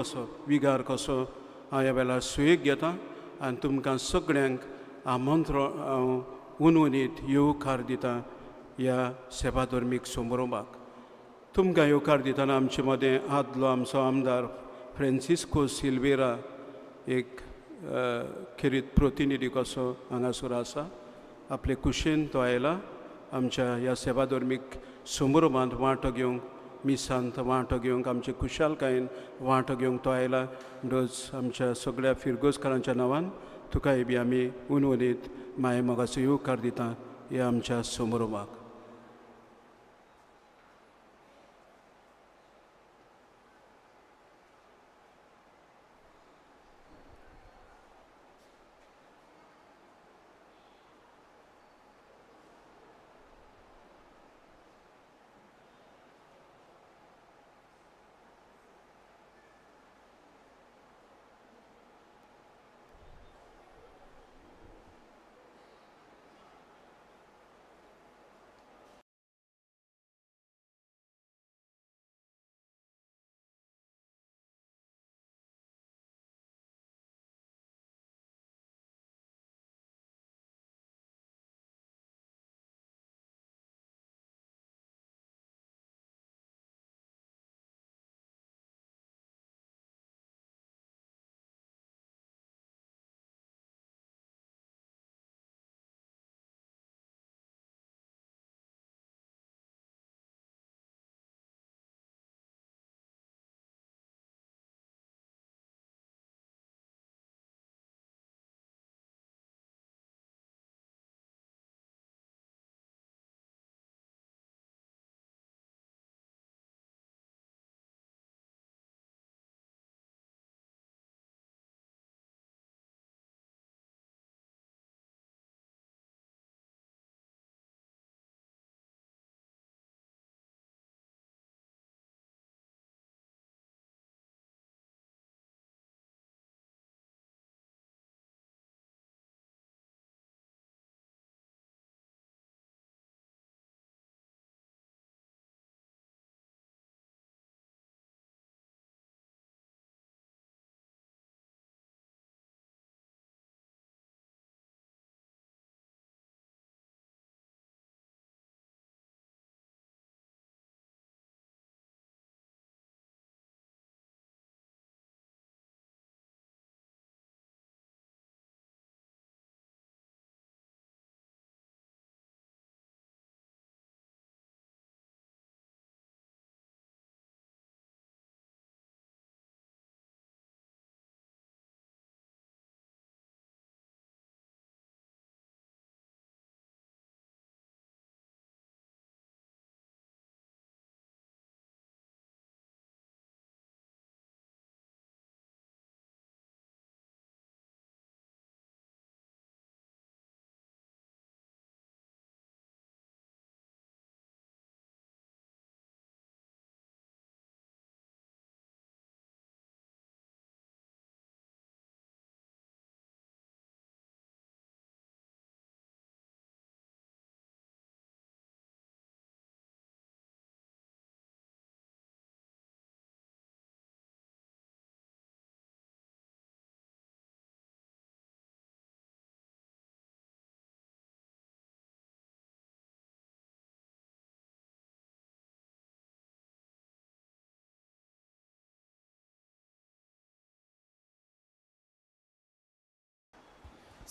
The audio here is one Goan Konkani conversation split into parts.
कसो विगार कसो हांव ह्या वेळार सुयेक घेता आनी तुमकां सगळ्यांक आमंत्रण हांव उनउनीत येवकार दिता ह्या सेवाधर्मीक समारंभाक. तुमकां येवकार दितना आमचे मदें आदलो आमचो आमदार फ्रांसिस्को सिल्वेरा एक खेरीत प्रतिनिधी कसो हांगासर आसा. आपले कुशेन तो आयला आमच्या ह्या सेवाधर्मीक समारंभांत वांटो घेवंक, मिसांत वांटो घेवंक, आमचे खुशालकायेन वांटो घेवंक तो आयला. म्हणटच आमच्या सगळ्या फिरगोजकारांच्या नांवान तुकाय बी आमी उनउनीत माये मोगाचो येवकार दिता ह्या आमच्या समारंभाक.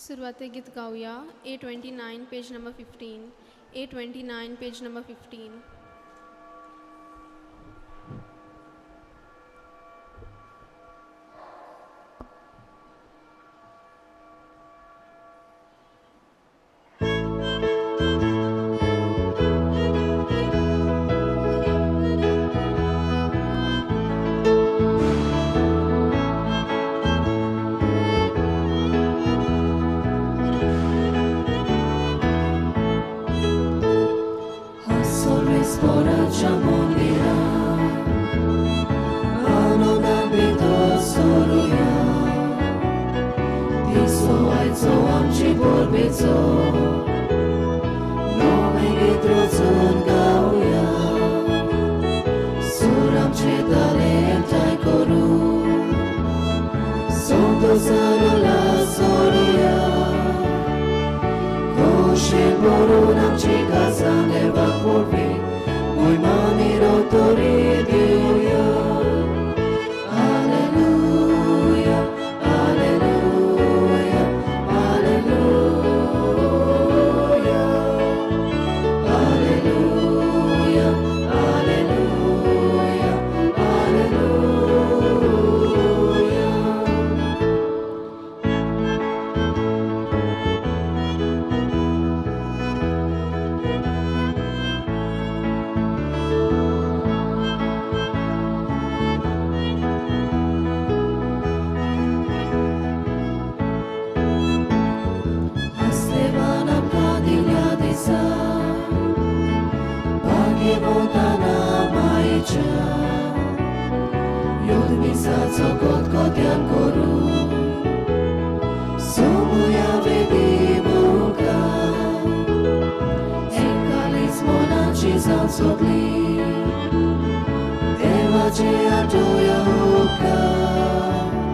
सुरवातेक गीत गावया A29 page number 15, A29 page number 15. Always Sono la soria, Koshe borunam chikazane vakurvi, Mui rotori Diuya. Alleluia, alleluia, alleluia, alleluia, alleluia, alleluia. Alleluia, alleluia, alleluia, alleluia,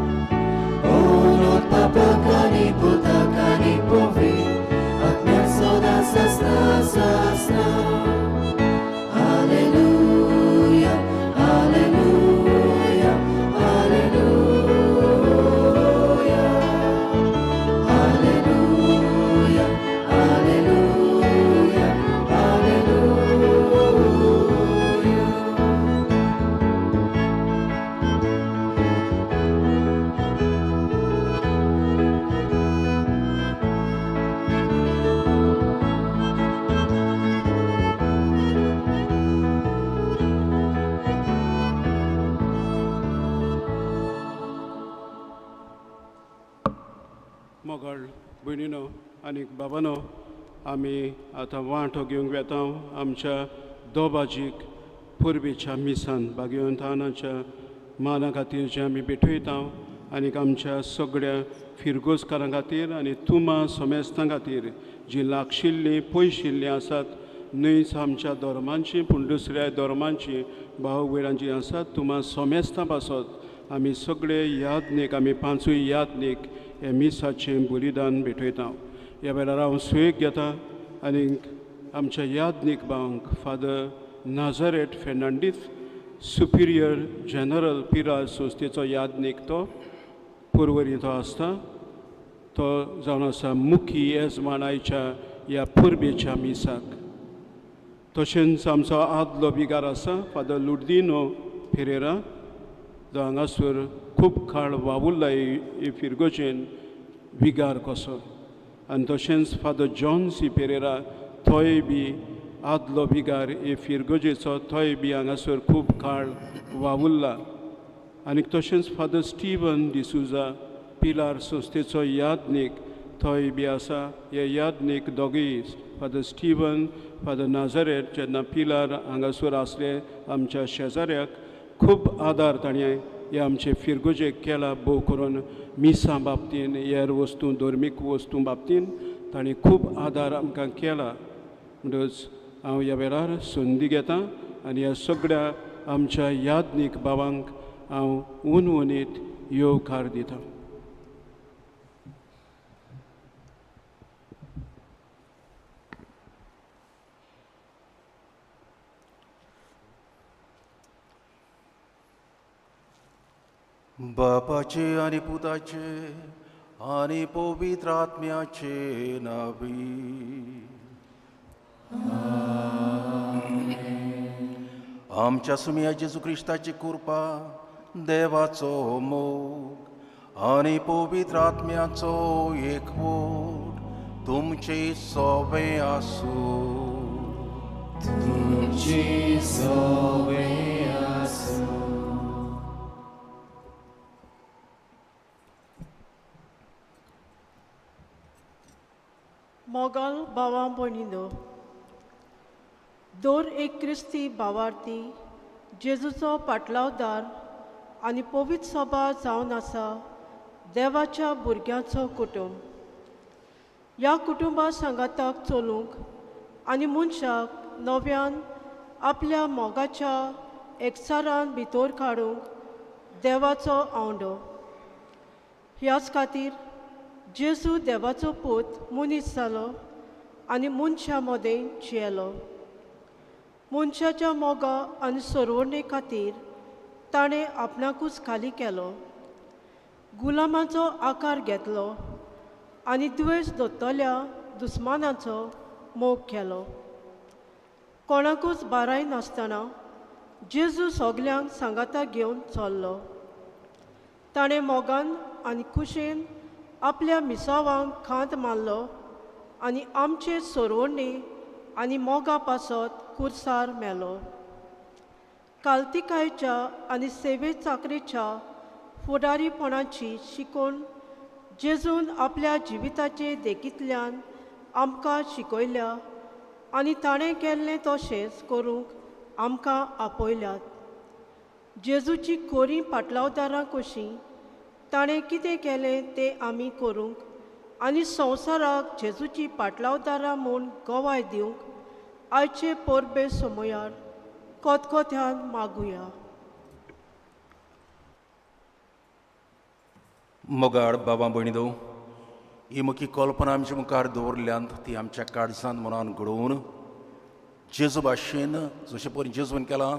alleluia, alleluia. मोगाळ भयणीनो आनी बाबानो, आमी आतां वांटो घेवंक वेता आमच्या दोबाजीक पुर्वेच्या मिसान भाग्यवंतानाच्या माना खातीर जें आमी भेटयता आनीक आमच्या सगळ्या फिरगोजकारां खातीर आनी तुमा समेस्तां खातीर जीं लागशिल्लीं पयशिल्लीं आसात, न्हयच आमच्या धर्मांची पूण दुसऱ्या धर्मांची भाव भयणां जीं आसात तुमा समेस्तां पासत आमी सगळे यादनीक, आमी पांचूय यादनीक हे मिसाचें बलिदान भेटयता. ह्या वेळार हांव सुयेक घेता आनीक आमच्या यादनीक भावंक father Nazaret Fernandes, superior general Piraj संस्थेचो यादनीक, तो पुर्वरी तो आसता, तो जावन आसा मुखी येजमान आयच्या ह्या पुर्बेच्या मिसाक. तशेंच आमचो आदलो बिगार आसा फादर लुर्दिनो फेरेरा, जो हांगासर खूब काळ वावुरला ही फिरगोजेन विगार कसो. आनी तशेंच फादर जॉन सी पेरेरा, तोय बी आदलो बिगार हे फिरगोजेचो, तोय बी हांगासर खूब काळ वावुरला. आनी तशेंच फादर स्टिवन डिसुजा, पिलार संस्थेचो यादनीक, तोय बी आसा. हे यादनीक दोगूय फादर स्टिवन, फादर नाजरेट जेन्ना पिलार हांगासर आसले आमच्या शेजाऱ्याक खूब आदार ताणें हे आमचे फिरगोजेक केला, भोव करून मिसां बाबतीन, हेर वस्तू धर्मीक वस्तूं बाबतीन ताणें खूब आदार आमकां केला. म्हणटकच हांव ह्या वेळार संदी घेता आनी ह्या सगळ्या आमच्या यादनीक भावांक हांव उनउनीत येवकार दिता. बापाचे आनी पुताचे आनी पवित्र आत्म्याचे नावी. आमच्या सुमया जेजू क्रिस्ताची कृपा, देवाचो मोग आनी पवित्र आत्म्याचो एकवट तुमचे सोबे आसूं. तुमचे सोबे आसूं. मोगाल भावां भयणीनो, दर एक क्रिस्ती भावार्थी जेजूचो पाटलावदार आनी पवित्र सभा जावन आसा देवाच्या भुरग्यांचो कुटुंब. ह्या कुटुंबा सांगाताक चलूंक आनी मनशाक नव्यान आपल्या मोगाच्या एकचारान भितर काडूंक देवाचो आवंडो. ह्याच खातीर जेजू देवाचो पूत मनीस जालो आनी मनशां मदें जियेलो. मनशाच्या मोगा आनी सोरवणे खातीर ताणें आपणाकूच खाली केलो, गुलामाचो आकार घेतलो आनी द्वेश दवरतल्या दुस्मानाचो मोग केलो. कोणाकूच बाराय नासतना जेजू सगल्यांक सांगाता घेवन चल्लो. ताणें मोगान आनी खुशेन आपल्या मिसावांक खांद मारलो आनी आमचे सोरवणी आनी मोगा पासत कुर्सार मेलो. कालतिकायेच्या आनी सेवे चाकरेच्या फुडारीपणाची शिकोवन जेजून आपल्या जिविताचे देखींतल्यान आमकां शिकयल्या आनी ताणें केल्लें तशेंच करूंक आमकां आपयल्यात. जेजूची खोरी पाटलावदारां कशीं ताणें कितें केलें तें आमी करूंक आनी संवसाराक जेजूची पाटलावदारां म्हूण गवाय दिवंक आयचे परबे समयार कोतकोत्यान मागुया. मोगाळ बाबा भयणी, ही मुखी कल्पना आमच्या मुखार दवरल्यांत ती आमच्या काळजान मनान घडोवन जेजू भाशेन जशें परी जेजून केलां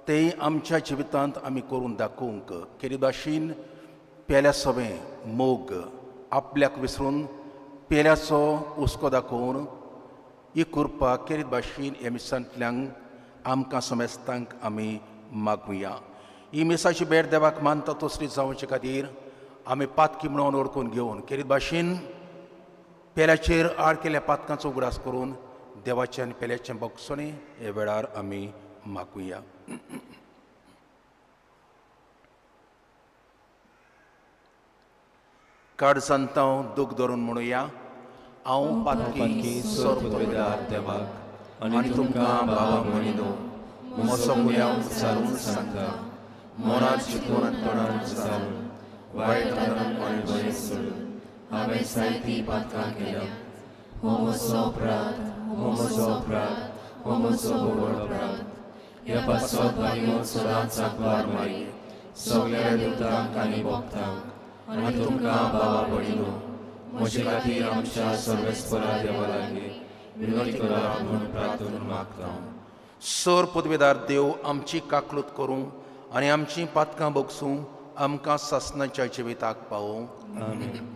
तें आमच्या जिवितांत आमी करून दाखोवंक केरी भाशेन पेल्या सवें मोग आपल्याक विसरून पेल्याचो हुस्को दाखोवन ही कृपा केरीत भाशेन ह्या मिसांतल्यान आमकां समेस्तांक आमी मागुया. ही मिसाची भेट देवाक मानता तसली जावचे खातीर आमी पातकी म्हणून ओळखून घेवन केरीत भाशेन पेल्याचेर आड केल्ल्या पातकांचो उगडास करून देवाचें आनी पेल्याचें बक्षणें हे वेळार आमी मागुया. काळजांत दूख धरून म्हणुया, हांव पातकी सोरपुदवेदार देवाक आनी तुमकां बाबा म्हणिनो म्हजो गुन्यांव विचारून सांगता, मनात चिंतून आनी तोंडान विचारून वायट धरून आनी बरें सोडून हांवें जायतीं पातकां केल्या. हो म्हजो अपराध, हो म्हजो अपराध, हो म्हजो व्हड अपराध. ह्या पासत भायलो सदांच आंकवार मारी सगळ्या देवतांक आनी भक्तांक आनी तुमकां बाबा भयणीनो म्हजे खातीर आमच्या सर्वेस्परा देवा लागीं विनवणी करात म्हूण प्रार्थना मागता. सर पदवेदार देव आमची काकलूत करूं आनी आमची पातकां बगसूं आमकां सासणाच्या जिविताक पावोवं. आमेन.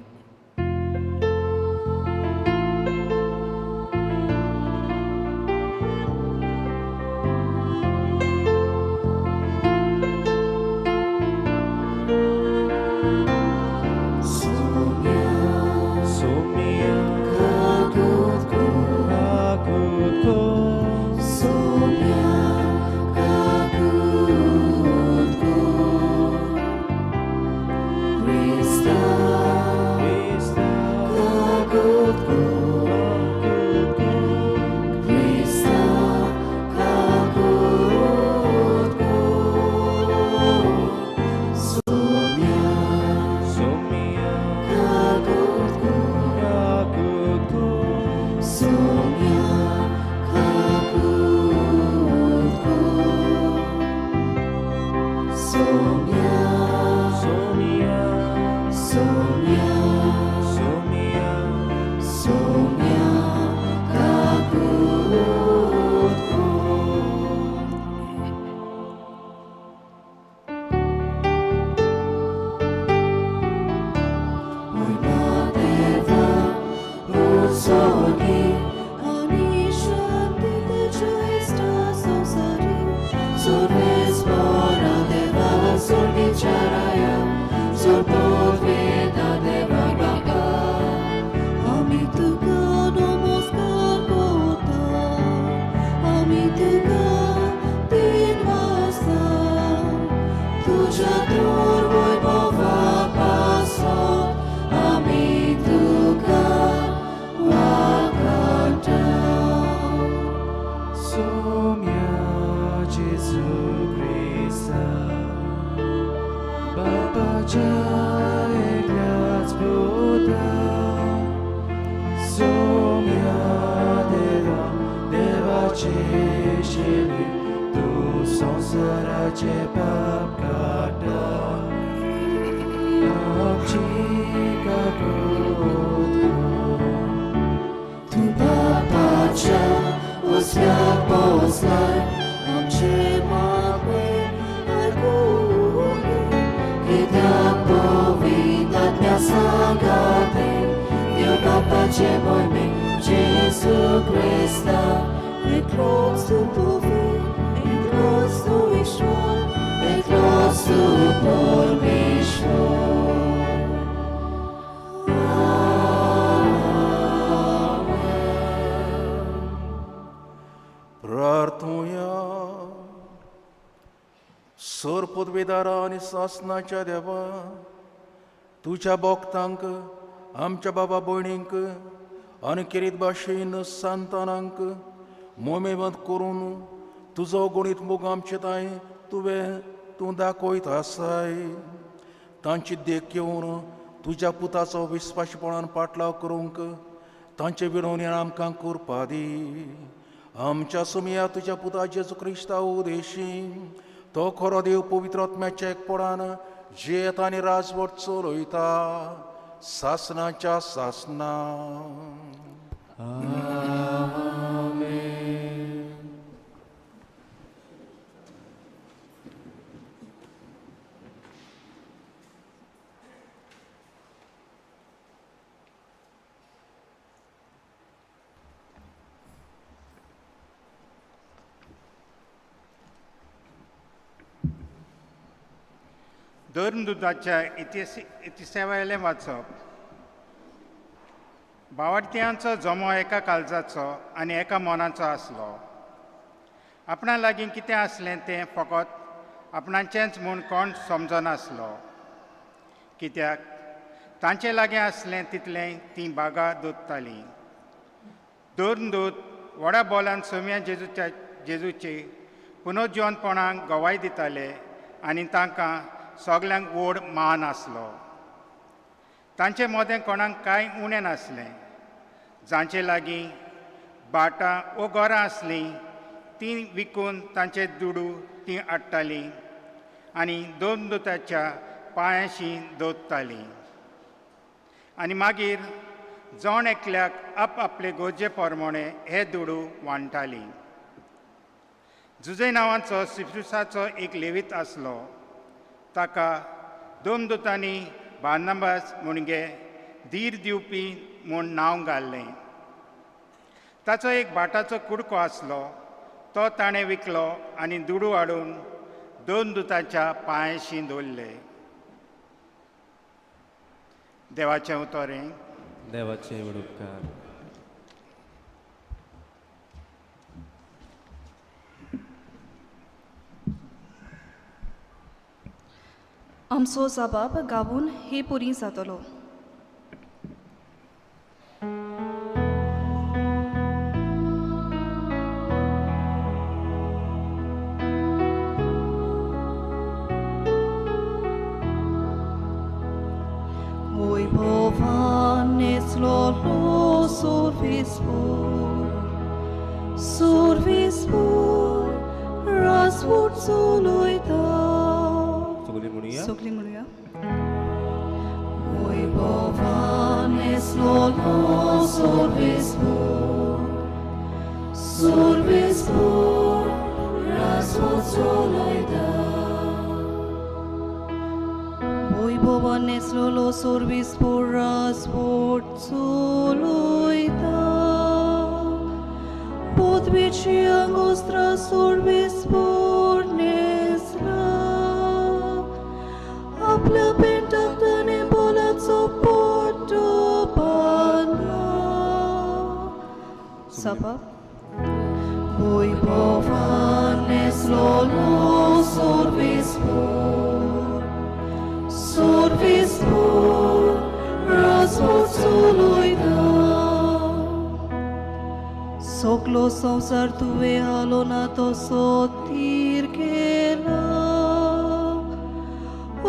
आमची काकूत कर. तूं बापाच्या उजव्या पोसलाय आमचे मागणे आयकून कित्याक पवित्र आत्म्या सांगाते देव बापाचे मोहिमे जेजू क्रिस्ता एकलोच तूं पवित्र एकलोच तूं ईश्वर एकलोच तूं परमेश्वर. प्रार्थुया. सर पदवेदारा आनी सासनाच्या देवा, तुज्या भक्तांक, आमच्या बाबा भयणींक आनी केरीत भाशेन सांतानांक मोमेवंत करून तुजो गणीत मोग आमचे ताय तुवें तूं दाखयत आसाय. तांची देख घेवन तुज्या पुताचो विस्वासपणान पाटलाव करूंक तांचे विनवणी आमकां करपा दी. आमच्या सुमया तुज्या पुता जेजू क्रिस्ता उदेशी तो खरो देव पवित्र आत्म्याच्या एकपणान जियेत आनी राजवट चलयता सासनाच्या सासना. धर्मदुताच्या इतिहासावयलें वाचप. बावडत्यांचो जमो एका काळजाचो आनी एका मनाचो आसलो. आपणा लागीं कितें आसलें तें फकत आपणाचेंच म्हूण कोण समजनासलो, कित्याक तांचे लागीं आसलें तितलें तीं बागा दोत्तालीं. धर्मदूत व्हडा बोलान सोम्या जेजूचे पुनर्जिवनपणाक गवाय दिताले आनी तांकां सगल्यांक व्हड मान आसलो. तांचे मदें कोणाक कांय उणें नासलें. जांचे लागीं बाटां वो घरां आसलीं तीं विकून तांचे दुडू तीं हाडटालीं आनी दोन दुताच्या पांयांशी दवरतालीं आनी मागीर जण एकल्याक आपआपले गरजे प्रमाणे हे दुडू वांट्टालीं. जुजे नांवाचो सिफ्रुसाचो एक लेवीत आसलो. ताका दोन दुतांनी बार्नाबास म्हणगे धीर दिवपी म्हूण नांव घाल्लें. ताचो एक बाटाचो कुडको आसलो, तो ताणें विकलो आनी दुडू हाडून दोन दुताच्या पांयांशी दवरले. देवाचें उतरें. देवाचें व्हड उपकार. आमचो जबाब गावून हे पुरी जातलो. Lolo survispur, survispur, rasvur soloita. Sugli munia. Sugli munia. Oibovanes lolo survispur, survispur, rasvur soloita. Oibovanes lolo survispur, rasvur soloita. Podvici angostra survispur nesla. Apla pentaktane palazzo porto panna. Sapa. Oibovanes lolo survispur, survispur, rasvur soloita. Soklo संसार तुवे हालो ना तो सोतीर केला.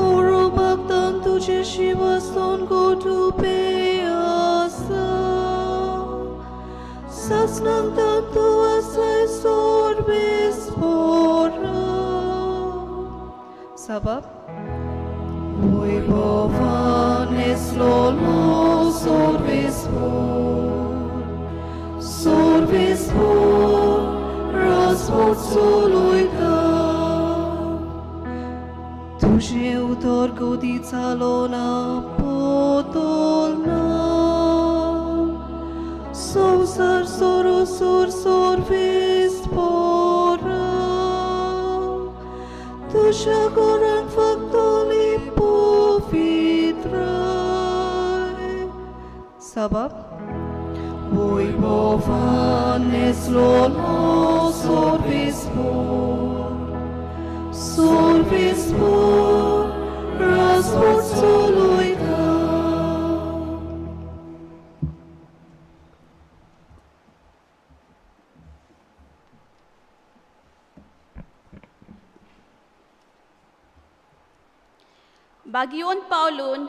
ओरो भक्तान तुझे शिवस्तोन गोटुपे आसा. Sasnang tanto asay sorbis pora. Sabab. Oibovanes neslolo Sorbis pur, Sorbis pur, răspunsului tău. तुझे उतर गोदी चालो ना पोतोल ना संसार सोरो सोर सोर्विस पोरा तुझ्या गोरांक फक्तोली पवित्राय Sabab Vojvovanes lolo sorbis pur, sorbis pur, răspunsului tău. बागियोन पावलून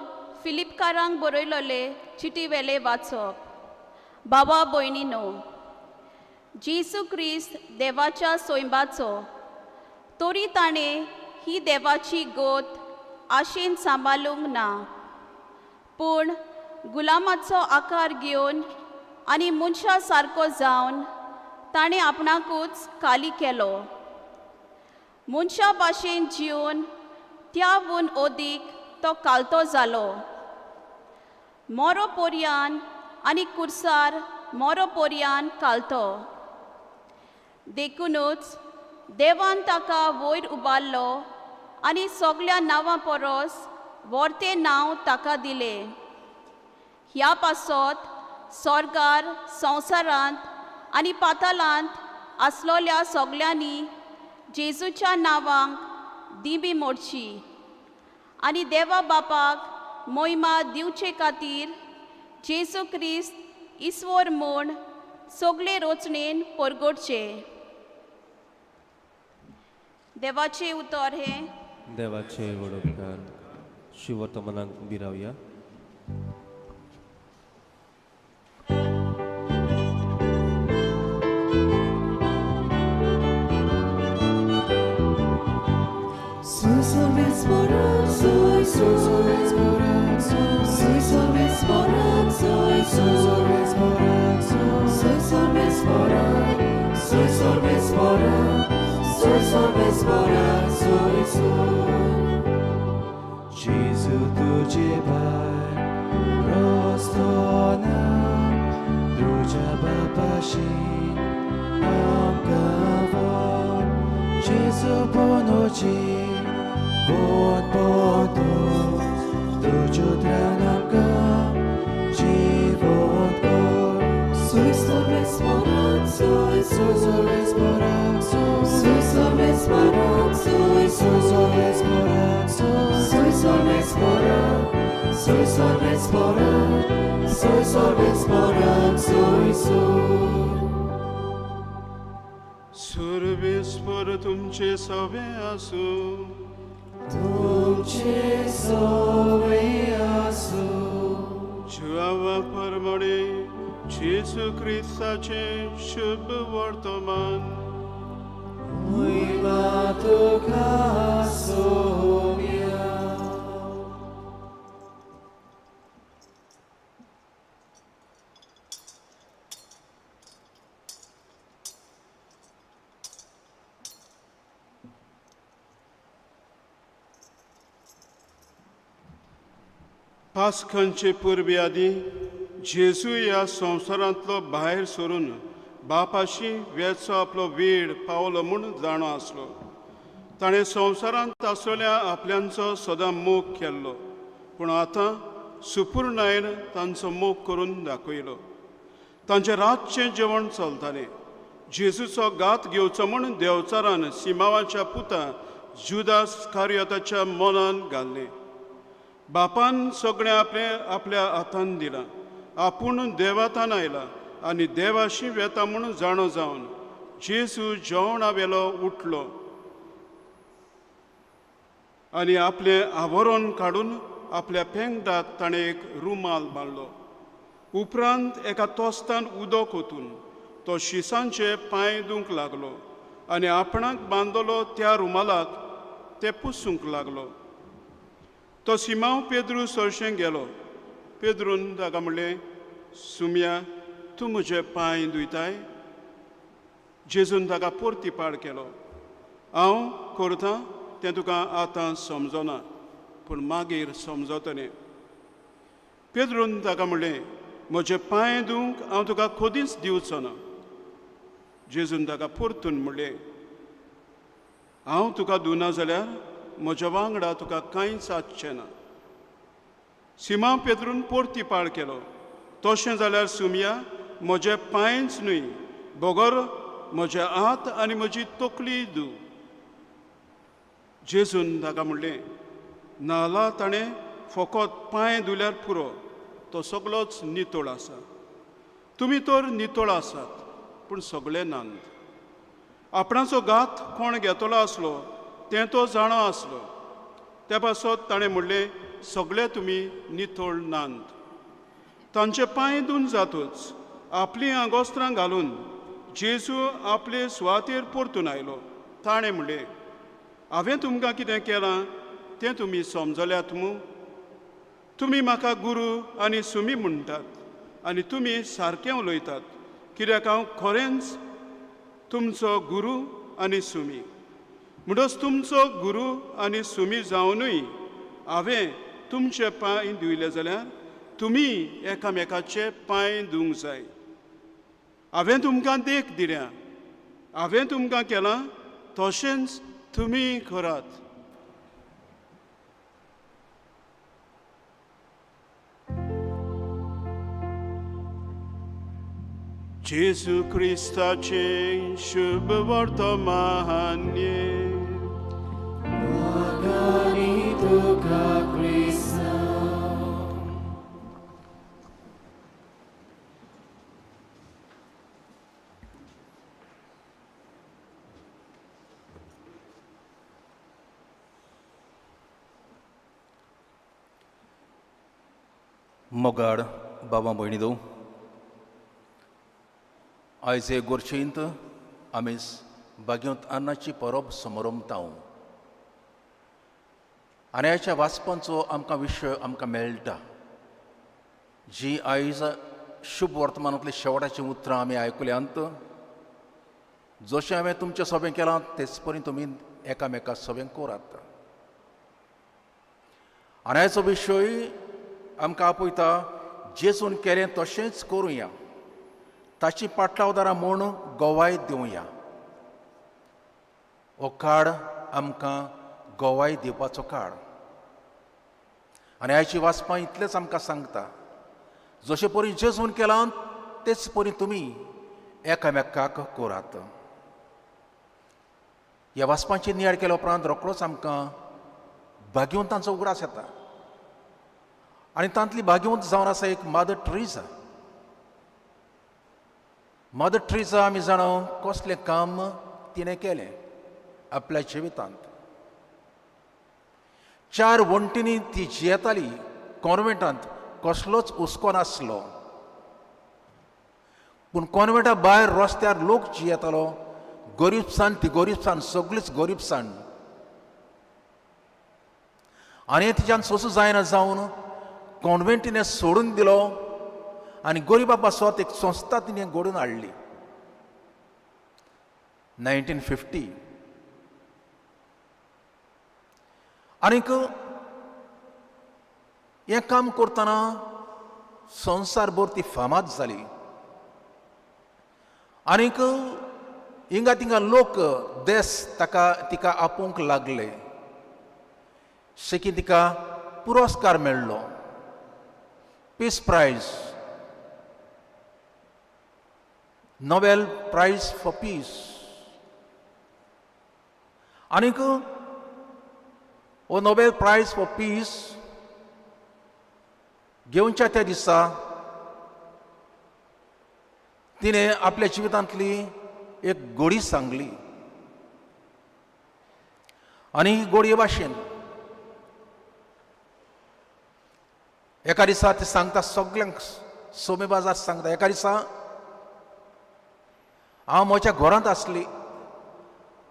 फिलिपकारांक बरयलोले चिटी वेले वाचप. बाबा भयणीनो, जेजू क्रिस्त देवाच्या सोयंबाचो तरी ताणें ही देवाची गोत आशेन सांबाळूंक ना, पूण गुलामाचो आकार घेवन आनी मनशा सारको जावन ताणें आपणाकूच खाली केलो. मनशा भाशेन जिवन त्याहून अदीक तो कालतो जालो. मोरो पोरयान आनी कुर्सार मोरो पोरयान कालतो. देखुनूच देवान ताका वयर उबारलो आनी सगल्या नांवां परस व्हरतें नांव ताका दिलें. ह्या पासत सोर्गार, संवसारांत आनी पातालांत आसलोल्या सगल्यांनी जेजूच्या नांवांक दिंबी मोडची आनी देवा बापाक मोहिमा दिवचे खातीर जेजू क्रिस्त ईश्वर म्हूण सगळे रोचणेन परगटचे. देवाचें उतर हें. देवाचे व्हड उपकार. शिववर्तमानाक उबी रावया. Sui sorbis moram, sui sorbis moram, sui sorbis moram, sui sorbis moram, sui sorbis moram, sui sorbis moram, sui sorbis moram, sui sor. Gesù तुझे भाय रस्तो ना तुझ्या बापाशी आमकां व्हर. जेजू बोनोची बोन बोन तुज्या उतरान आमकां जिवंत कर. Sui sorbis moram, sui sorbis moram, sui sorbis moram, sui sorbis moram, sui sorbis moram, sui sorbis moram, sui sorbis moram, sui sor. सुरवेस्पर तुमचे सवे आसूं. तुमचे सवे आसूं. जुआवा परमणे जेजू क्रिस्ताचें शुभ वर्तमान. महिमा तुका सोम्या. पास्कांचे पुर्वे आदीं जेजू ह्या संवसारांतलो भायर सरून बापाशी वेचो आपलो वेळ पावलो म्हूण जाणो आसलो. ताणें संवसारांत आसलेल्या आपल्यांचो सदां मोग केल्लो, पूण आतां सुपूर्णायन तांचो मोग करून दाखयलो. तांचें रातचें जेवण चलतालें. जेजूचो घात घेवचो म्हूण देंवचारान सिमावाच्या पुता जुदास कार्योताच्या मनान घाल्लें. बापान सगळें आपलें आपल्या हातान दिलां. आपूण देवातान आयला आनी देवाशी वेता म्हूण जाणो जावन जेजू जेवणा वेलो उठलो आनी आपलें आवरण काडून आपल्या पेंगटाक ताणें एक रुमाल बांदलो. उपरांत एका तोस्तान उदक ओतून तो शिसांचे पांय धुवंक लागलो आनी आपणाक बांदलो त्या रुमालाक ते पुसूंक लागलो. तो सिमांव पेद्रू सरशें गेलो. पेद्रून ताका म्हणलें, सुमया, तूं म्हजे पांय धुयताय? जेजून ताका परती पाड केलो, हांव करतां तें तुका आतां समजना, पूण मागीर समजतलें. पेद्रून ताका म्हणलें, म्हजे पांय धुवंक हांव तुका खोदीच दिवचो ना. जेजून ताका परतून म्हणलें, हांव तुका धुना जाल्यार म्हज्या वांगडा तुका कांयच आसचें ना. सिमा पेद्रून परती पाळ केलो, तशें जाल्यार सुमया, म्हजे पांयच न्हय बगर म्हजे हात आनी म्हजी तकली धू. जेजून ताका म्हणलें, नाला ताणें फकत पांय धुल्यार पुरो, तो सगळोच नितळ आसा. तुमी तर नितळ आसात, पूण सगळे नात. आपणाचो घात कोण घेतलो आसलो तें तो जाणो आसलो, त्या पासत ताणें म्हणलें, सगळे तुमी नितळ नात. तांचे पांय धुवन जातूच आपलीं आंगोस्त्रां घालून जेजू आपले सुवातेर परतून आयलो. ताणें म्हणलें, हांवें तुमकां कितें केलां तें तुमी समजल्यात मू? तुमी म्हाका गुरू आनी सुमी म्हणटात आनी तुमी सारकें उलयतात, कित्याक हांव खरेंच तुमचो गुरू आनी सुमी. म्हणटच तुमचो गुरू आनी सुमी जावनूय हांवें तुमचे पांय धुयले जाल्यार तुमी एकामेकाचे पांय धुवंक जाय. हांवें तुमकां देख दिल्या, हांवें तुमकां केलां तशेंच तुमी करात. जेजू क्रिस्ताचें शुभ वर्तमान्य. तुका क्रिस्ता. मोगाड बाबा भयणी दो, आयज हे गोरचेंत आमी बागेंत अन्नाची परब समरमताव आनी आयच्या वाचपांचो आमकां विशय आमकां मेळटा, जी आयज शुभ वर्तमानांतली शेवटाचीं उतरां आमी आयकल्यांत. जशें हांवें तुमचें सोबें केलां तेच परी तुमी एकामेका सोबें करात. आनी आयचो विशय आमकां आपयता, जेजून केलें तशेंच करुया, ताची पाटलावदारां म्हूण गोवाय दिवया. हो काळ आमकां गोवाय दिवपाचो काळ. आनी आयची वाचपां इतलेंच आमकां सांगता, जशें परी जेजून केलां तेच परी तुमी एकामेकाक करात. ह्या वाचपांची नियाळ केल्या उपरांत रोखडोच आमकां भाग्यवंतांचो उगडास येता आनी तांतली भाग्यवंत जावन आसा एक मदर ट्रिजा. मदर ट्रिजा आमी जाणा कसलें काम तिणें केलें आपल्या जिवितांत. 4 वण्टींनी ती जियेताली कॉन्वेंटांत, कसलोच हुस्को नासलो, पूण कॉन्वेंटा भायर रस्त्यार लोक जियेतालो, गरीबसान ती गरीबसान, सगळीच गरीबसान. आनी तिच्यान सोंसूं जायना जावन कॉन्वेंट तिणें सोडून दिलो आनी गरिबा पासत एक संस्था तिणें घडोवन हाडली 1950. आनीक हें काम करतना संवसारभर ती फामाद जाली आनीक हिंगा तिंगा लोक देस ताका तिका आपोवंक लागले. शेकी तिका पुरस्कार मेळ्ळो, peace prize, Nobel prize for peace. आनीक हो नोबेल प्रायज फॉर पीस घेवच्या त्या दिसा तिणें आपल्या जिवितांतली एक गोडी सांगली आनी ही गोडये भाशेन एका दिसा ती सांगता सगल्यांक, सोमे बाजार सांगता, एका दिसा हांव म्हज्या घरांत आसली,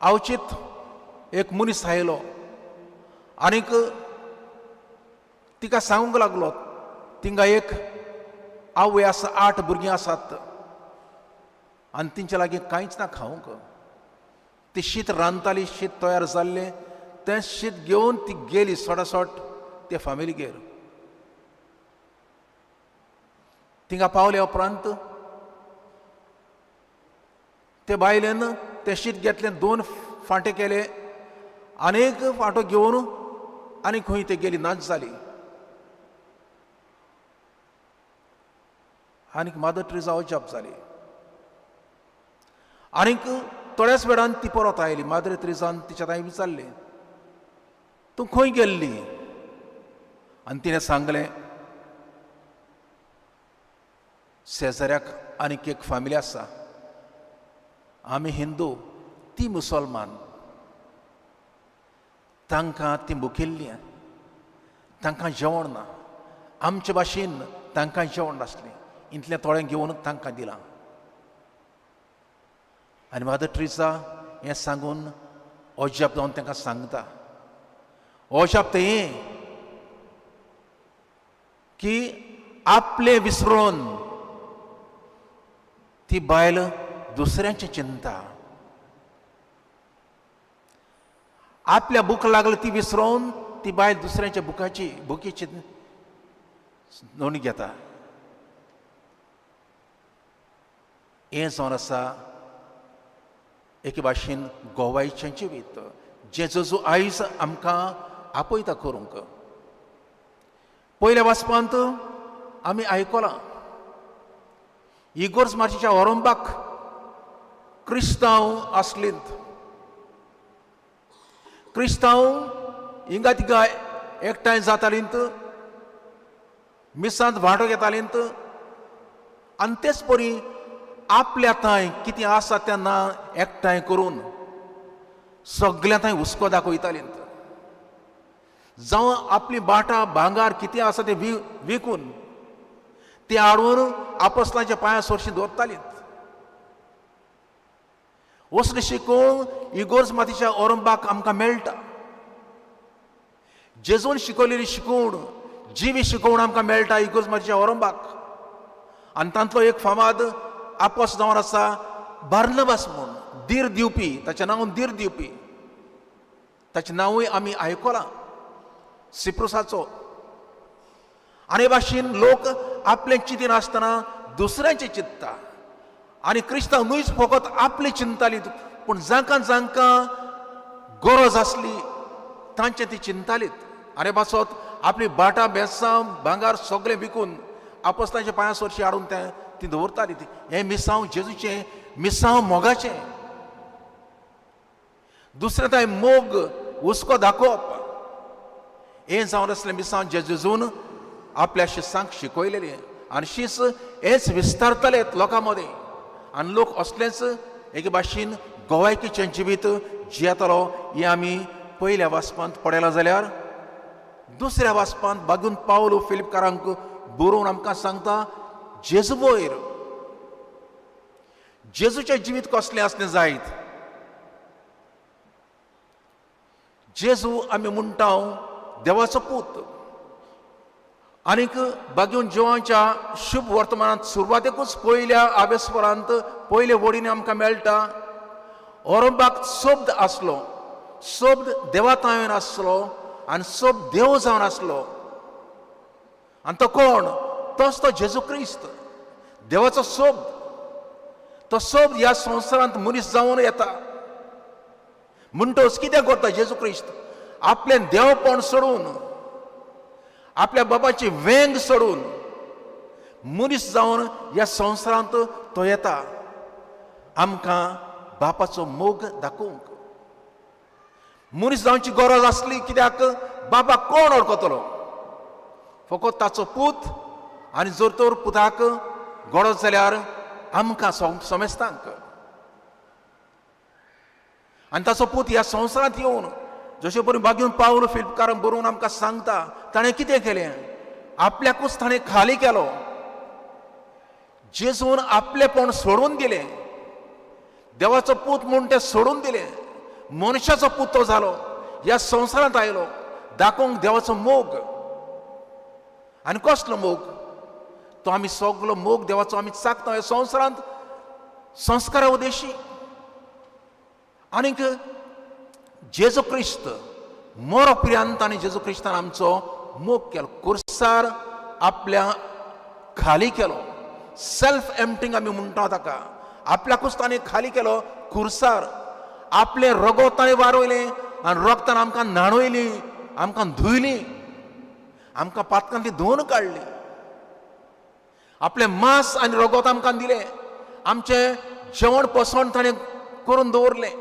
अवचीत एक मनीस आयलो आनीक तिका सांगूंक लागलो, थिंगा एक आवय आसा, 8 भुरगीं आसात आनी तेंच्या लागीं कांयच ना खावंक. ती शीत रांदताली, शीत तयार जाल्लें, तें शीत घेवन ती गेली सोडासोट ते फामिलीगेर. थिंगा पावल्या उपरांत ते बायलेन तें शीत घेतलें, 2 फांटे केले आनी एक फांटो घेवन आनी खंय ते गेली, नाच जाली. आनीक मादर ट्रिजा अजाप जाली. आनीक थोड्याच वेळान ती परत आयली. माद्रे त्रिजान तिच्या तांय विचारलें, तूं खंय गेल्ली? आनी तिणें सांगलें, शेजाऱ्याक आनीक एक फामिली आसा, आमी हिंदू, ती मुसलमान, तांकां ती मुखेल्ली, तांकां जेवण ना, आमचे भाशेन तांकां जेवण नासलें, इतलें थोडें घेवन तांकां दिलां. आनी मादर ट्रिजा हें सांगून अजाप जावन तांकां सांगता, अजाप तें हें की आपलें विसरून ती बायल दुसऱ्यांची चिंता, आपल्या भूक लागली ती विसरून ती बायल दुसऱ्यांच्या भुकेची नोंद घेता. हें जावन आसा एके भाशेन गोवायचें जिवीत, जें जेजू आयज आमकां आपयता करूंक. पयल्या वाचपांत आमी आयकलां, इगोर्ज मार्चीच्या ओरंबाक क्रिस्तांव आसलींत. क्रिस्तांव हिंगा तिंगा एकठांय जातालींत, मिसांत वांटो घेतालींत आनी तेच परी आपल्या थंय कितें आसा तेन्ना एकठांय करून सगळ्या थंय हुस्को दाखयतालींत. जावं आपली बाटा भांगार कितें आसा तें विकून तें हाडून आपसलांच्या पांयां सोरशी दवरतालींत. असलें शिकोवन इगोर्ज मातीच्या ओरंबाक आमकां मेळटा. जेजून शिकवलेली शिकवण, जिवी शिकवण आमकां मेळटा इगोर्ज मातीच्या ओरंबाक. आनी तांतलो एक फामाद आपस जावन आसा बार्नबास म्हूण, धीर दिवपी, ताचें नांव धीर दिवपी, ताचें नांवूय आमी आयकलां, सिप्रुसाचो. आनी भाशेन लोक आपलें चिंतीन आसतना दुसऱ्यांचें चिंतता आनी क्रिस्तांव न्हूच फकत आपली चिंताली, पूण जांकां जांकां गरज आसली तांचें ती चिंतालीत. आनी पासत आपली बाटां बेसां भांगार सगळें विकून आपसतांच्या पांयां सोरशी हाडून तें ती दवरताली. हें मिसांव जेजूचें, मिसांव मोगाचें. दुसरें थंय मोग हुस्को दाखोवप हें जावन आसलें मिसांव जेजून आपल्या शिसांक शिकयलेलें. आनी शीस हेच विस्तारताले लोकां मदें आनी लोक असलेंच एके भाशेन गोवायकीचें जिवीत जियेतालो. हें आमी पयल्या वाचपांत पळयलां. जाल्यार दुसऱ्या वाचपांत बागून पावलो फिलिपकारांक बरोवन आमकां सांगता जेजू वयर जेजूचें जिवीत कसलें आसलें जायत. जेजू आमी म्हणटा देवाचो पूत आनीक बागेवन जिवांच्या शुभ वर्तमानांत सुरवातेकूच पयल्या आबेस्परांत पयले वडीन आमकां मेळटा ओरंबाक शब्द आसलो, शब्द देवातायन आसलो आनी शब्द देव जावन आसलो. आनी तो कोण? तोच तो जेजू क्रिस्त, देवाचो शब्द. तो शब्द ह्या संवसारांत मनीस जावन येता. म्हणटच कितें करता जेजू क्रिस्त? आपलें देवपण सोडून, आपल्या बाबाची वेंग सोडून मनीस जावन ह्या संवसारांत तो येता आमकां बापाचो मोग दाखोवंक. मनीस जावची गरज आसली कित्याक? बाबा कोण वळखतलो? फकत ताचो पूत. आनी जर तर पुताक गरज जाल्यार आमकां समेस्तांक. आनी ताचो पूत ह्या संवसारांत येवन जशें परी बागेवन पावल फिल्पकारान बरोवन आमकां सांगता ताणें कितें केलें? आपल्याकूच ताणें खाली केलो. जेजून आपलेपण सोडून दिलें, देवाचो पूत म्हूण तें सोडून दिलें, मनशाचो पूत तो जालो, ह्या संवसारांत आयलो दाखोवंक देवाचो मोग. आनी कसलो मोग तो आमी सगलो मोग देवाचो आमी चाखता ह्या संवसारांत संस्कारा उदेशी. आनीक जेजू क्रिस्त मरो पर्यंत आनी जेजू क्रिस्तान आमचो मोग केलो, कुर्सार आपल्या खाली केलो. सेल्फ एम्पटींग आमी म्हणटा ताका, आपल्याकूच ताणें खाली केलो कुर्सार, आपलें रगत ताणें वारयलें आनी रगतान आमकां न्हाणयली, आमकां धुयली, आमकां पातकांतली धुवन काडली, आपलें मांस आनी रगत आमकां दिलें, आमचें जेवण पोसवण ताणें करून दवरलें.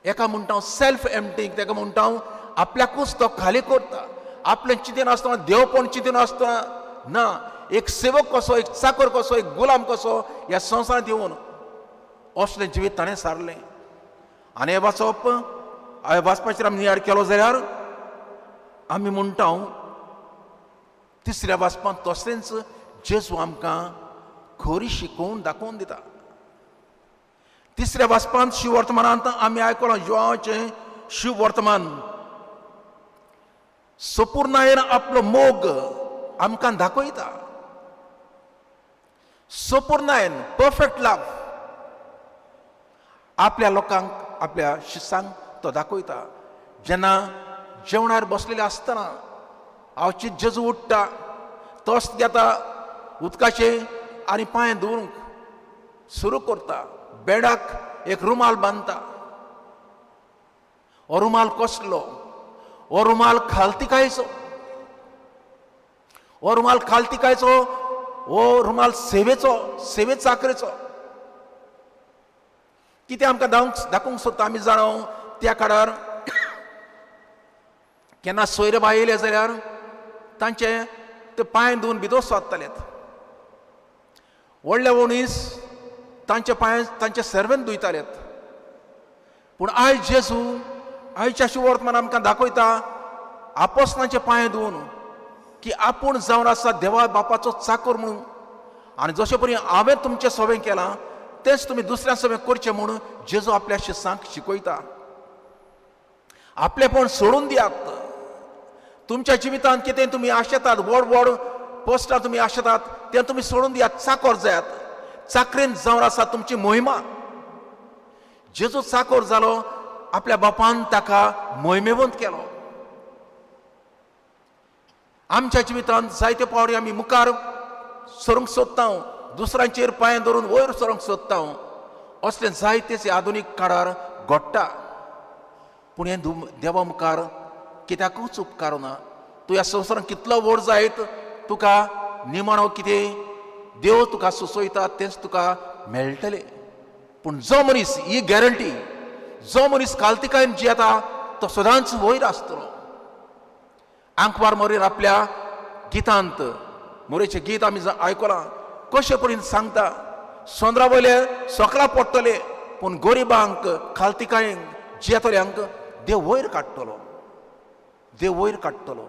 एका म्हणटा हांव सेल्फ एम्पटींग, तेका म्हणटा हांव आपल्याकूच तो खाली करता, आपलें चिंतीन आसतना, देवपण चिंतीन आसतना ना, एक सेवक कसो, एक चाकर कसो, एक गुलाम कसो ह्या संवसारांत येवन असलें जिवीत ताणें सारलें. आनी हें वाचप, हें वाचपाचेर आमी नियाळ केलो जाल्यार आमी म्हणटा तिसऱ्या वाचपांत तसलेंच जेजू आमकां खरी शिकोवन दाखोवन दिता. तिसऱ्या वाचपांत शिववर्तमानांत आमी आयकलां जुवाचें शिववर्तमान सपूर्णायेन आपलो मोग आमकां दाखयता. सपूर्णायेन परफेक्ट लव आपल्या लोकांक, आपल्या शिसांक तो दाखयता. जेन्ना जेवणार बसलेले आसतना आवचीत जेजू उठ्ठा, तोस घेता उदकाचें आनी पांय धुवंक सुरू करता, बेडाक एक रुमाल बांदता. हो रुमाल कसलो? हो रुमाल खालतिकायचो, हो रुमाल खालतिकायचो, हो रुमाल सेवेचो, सेवे चाकरेचो. कितें आमकां दाखोवंक सोदता आमी जाणा. त्या काळार केन्ना सोयरे बाय येयले जाल्यार तांचे ते पांय धुवन भितर सोदतालेत. व्हडले मनीस तांचे पांय तांचे सर्वेन धुयतालेत. पूण आयज जेजू आयच्या शिवर्तमान आमकां दाखयता आपोसनाचे पांय धुवन की आपूण जावन आसा देवा बापाचो चाकर म्हणून, आनी जशे परी हांवें तुमचें सवें केलां तेंच तुमी दुसऱ्या सवें करचें म्हणून जेजू आपल्या शिसांक शिकयता. आपलेपण सोडून दियात. तुमच्या जिवितांत कितें तुमी आशेतात, व्हड व्हड पोस्टां तुमी आशेतात, तें तुमी सोडून दियात, चाकोर जायात. चाकरेन जावन आसा तुमची मोहिमा. जेजू चाकोर जालो, आपल्या बापान ताका मोहिमेवंत केलो. आमच्या जिवितांत जायते पावटी आमी मुखार सरूंक सोदता, दुसऱ्यांचेर पांय धरून वयर सरूंक सोदता. असलें जायतेच आधुनीक काळार घडटा. पूण हें देवा मुखार कित्याकूच उपकारना. तूं ह्या संवसारांत कितलो व्हड जायत, तुका निमाणो कितें देव तुका सुचयता तेंच तुका मेळटलें. पूण जो मनीस, ही गॅरंटी, जो मनीस कालतिकायेन जियेता तो सदांच वयर आसतलो. आंकवार मोरेर आपल्या गितांत, मोरेचें गीत आमी आयकलां, कशे परीन सांगता, सोंद्रा वयले सोकळा पडटले पूण गरिबांक खालतिकायेन जियेतल्यांक देव वयर काडटलो, देव वयर काडटलो.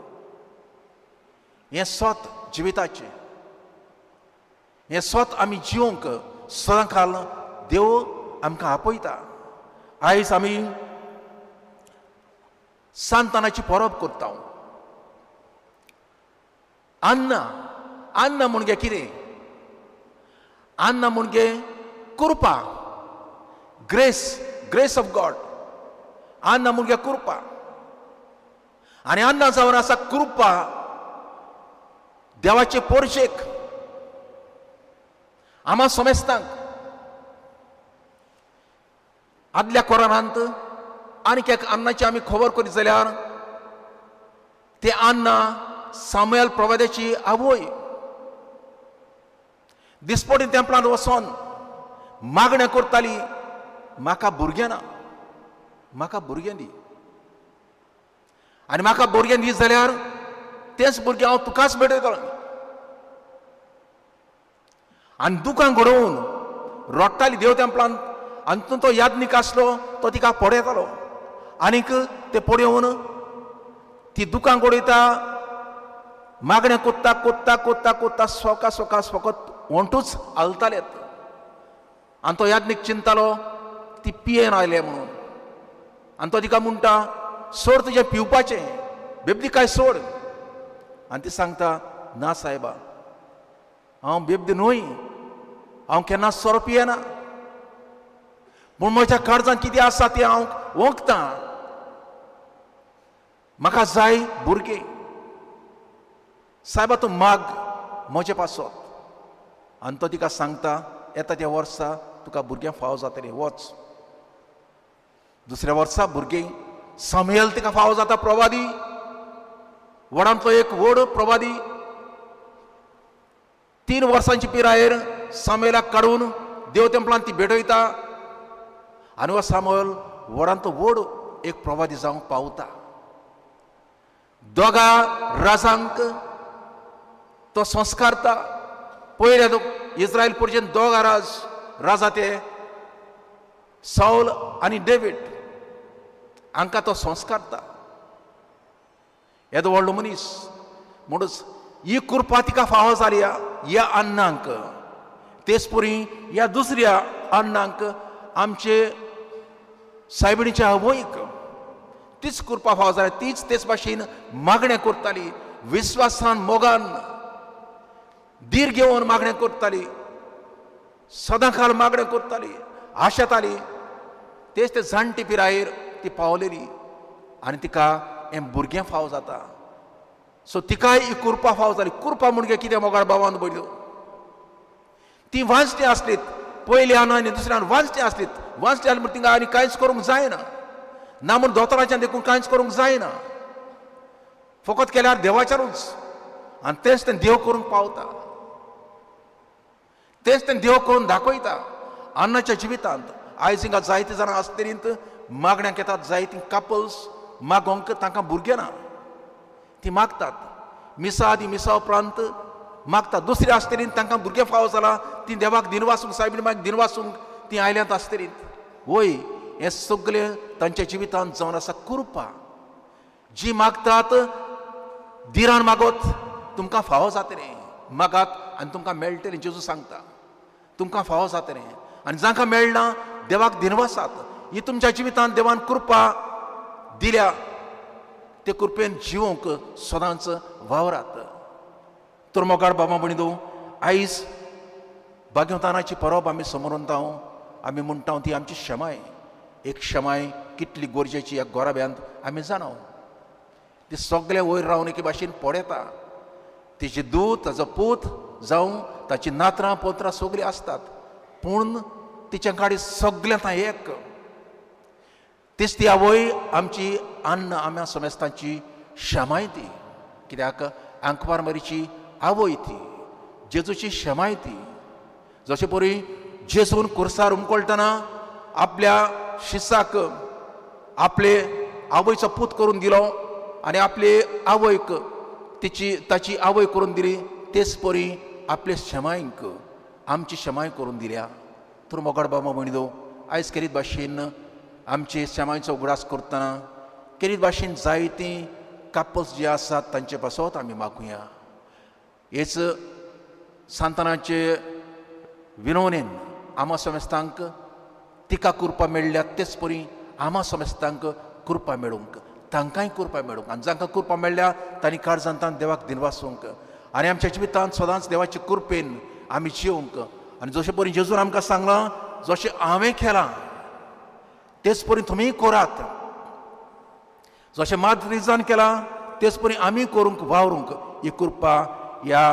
हें सत जिविताचें, हें सत आमी जिवंक सदां काल देव आमकां आपयता. आयज आमी सांतानाची परब करता. अन्ना, अन्ना म्हणजे कितें? अन्ना म्हणजे कृपा, ग्रेस, ग्रेस ऑफ गॉड. अन्ना म्हणजे कृपा, आनी अन्ना जावन आसा कृपा देवाचे पोरशेक आमा समेस्तांक. आदल्या कोरानांत आनीक एक अन्नाची आमी खबर करीत जाल्यार ते अन्ना सामुएल प्रवाद्याची आवय दिसपटी तेंपलांत वचोन मागणें करताली, म्हाका भुरगें ना, म्हाका भुरगें दी, आनी म्हाका भुरगें दी जाल्यार तेंच भुरगें हांव तुकाच भेटयतलो. आनी दुकां घडोवन रडटाली देव तेंपलांत. आनी तो यादनीक आसलो तो तिका पळयतालो, आनीक ते पळोवन ती दुकां घडयता, मागणें कोत्ता कोत्ता कोत्ता कोत्ता सोका सोकास फकत ओंठूच हालतालेत. आनी तो यादनीक चिंतालो ती पियेन आयले म्हणून. आनी तो तिका म्हणटा, सोड तुजें पिवपाचें, बेबदीकाय सोड. आनी ती सांगता, ना सायबा, हांव बेबदी न्हय, हांव केन्ना सोरो पियेना, पूण म्हज्या काळजांत कितें आसा तें हांव वळखतां. म्हाका जाय भुरगें. सायबा, तूं माग म्हजे पासत. आनी तो तिका सांगता, येता त्या वर्सा तुका भुरगें फावो जातलें, वच. दुसऱ्या वर्सा भुरगें सामुएल तिका फावो जाता, प्रवादी, व्हडांतलो एक व्हड प्रवादी. 3 वर्सांची पिरायेर सामुएलाक काडून देव तेंपलांत ती भेटयता आनी हो सामुएल व्हडांतलो व्हड एक प्रवादी जावंक पावता. दोगा राजांक तो संस्कारता. पयल्या इस्रायल पुरजेन दोगा राजा ते सावल आनी डेवीड हांकां तो संस्कारता. येदो व्हडलो मनीस म्हणूच ही कृपा तिका फावो जाली ह्या अन्नांक. तेच परी ह्या दुसऱ्या अन्नांक आमचे सायबिणीच्या आवयक तीच कृपा फावो जाली. तीच तेच भाशेन मागणें करताली, विस्वासान मोगान धीर घेवन मागणें करताली, सदांकाल मागणें करताली, आशेताली. तेच ते जाणटी पिरायेर ती पावलेली आनी तिका हें भुरगें फावो जाता. सो तिकाय ही कृपा फावो जाली. कृपा म्हणजे कितें मोगाळ भावान पयल्यो ती वांचटी आसलीत, पयल्यान आनी दुसऱ्यान वांचटी आसलीत. वांचटी आसली म्हण तिंगा आनी कांयच करूंक जायना, ना म्हूण दोतोराच्यान देखून कांयच करूंक जायना, फकत केल्यार देवाच्यानूच. आनी तेंच तें देव करूंक पावता, तेंच तें देव करून दाखयता अन्नाच्या जिवितांत. आयज हिंगा जायते जाणां आसतरींत मागण्यांक येतात, जायतीं कपल्स मागोंक तांकां भुरगें ना, ती मागतात मिसा आदी मिसा उपरांत मागतात. दुसऱ्या आसतरींत तांकां भुरगें फावो जालां, ती देवाक दिनवासूंक, सायबीण मायक दिनवासूंक ती आयल्यांत आसतरींत. वय हें सगळें तांच्या जिवितांत जावन आसा कृपा. जी मागतात दिरान मागत तुमकां फावो जातलें, मागात आनी तुमकां मेळटलें. जेजू सांगता तुमकां फावो जातलें. आनी जांकां मेळना देवाक दिनवासात. ही तुमच्या जिवितांत देवान कृपा दिल्या, ते कृपेन जिवोंक सदांच वावरात. तर मोगाळ बाबा भयणीनो, आयज भाग्यवतानाची परब आमी समोर आमी म्हणटा ती आमची क्षमाय. एक क्षमाय कितली गरजेची ह्या गोराब्यांत आमी जाणाव. ती सगळे वयर रावन एके भाशेन पळयता. तिची दूत, ताचो पूत जावं ताची नात्रां पोत्रां सगळीं आसतात, पूण तिच्या काडी सगळें आतां एक. तीच ती आवय आमची अन्न आम्या समेस्तांची क्षमाय ती. कित्याक आंकवार मरीची आवय ती, जेजूची क्षमाय ती. जशे परी जेजून कुर्सार उमकळटना आपल्या शिसाक आपले आवयचो पूत करून दिलो आनी आपले आवयक तिची ताची आवय करून दिली, तेच परी आपले क्षमायक आमची क्षमाय करून दिल्या. तर मोगाळ बाबा भयणीनो, आयज केरीत भाशेन आमचे क्षमायचो उगडास करतना केरीत भाशेन जायतीं कपल्स जी आसात तांचे पासत आमी मागुया. हेच सांतानाचे विनवणेन आमा समेस्तांक तिका कृपा मेळ्ळ्या, तेच परी आमा समेस्तांक कृपा मेळूंक, तांकांय कृपा मेळूंक. आनी जांकां कृपा मेळ्ळ्या तांणी काळजांतान देवाक दिनवासूंक आनी आमच्या जिवितांत सदांच देवाचे कृपेन आमी जिवंक. आनी जशें परी जेजून आमकां सांगलां, जशें हांवें केलां तेच परी तुमीय करात, जशें माद्रिजान केलां तेच परी आमी करूंक वावरूंक. ही कृपा ह्या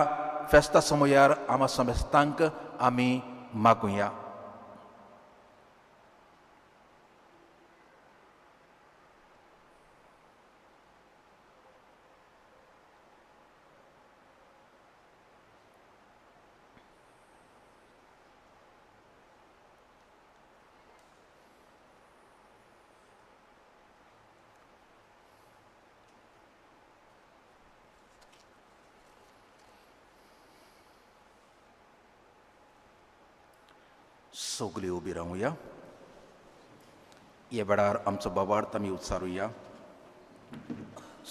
फेस्ता समयार आमा समेस्तांक आमी मागुया. सगळी उबी रावुया. ह्या वेळार आमचो बाबार्थ आमी उच्चारुया.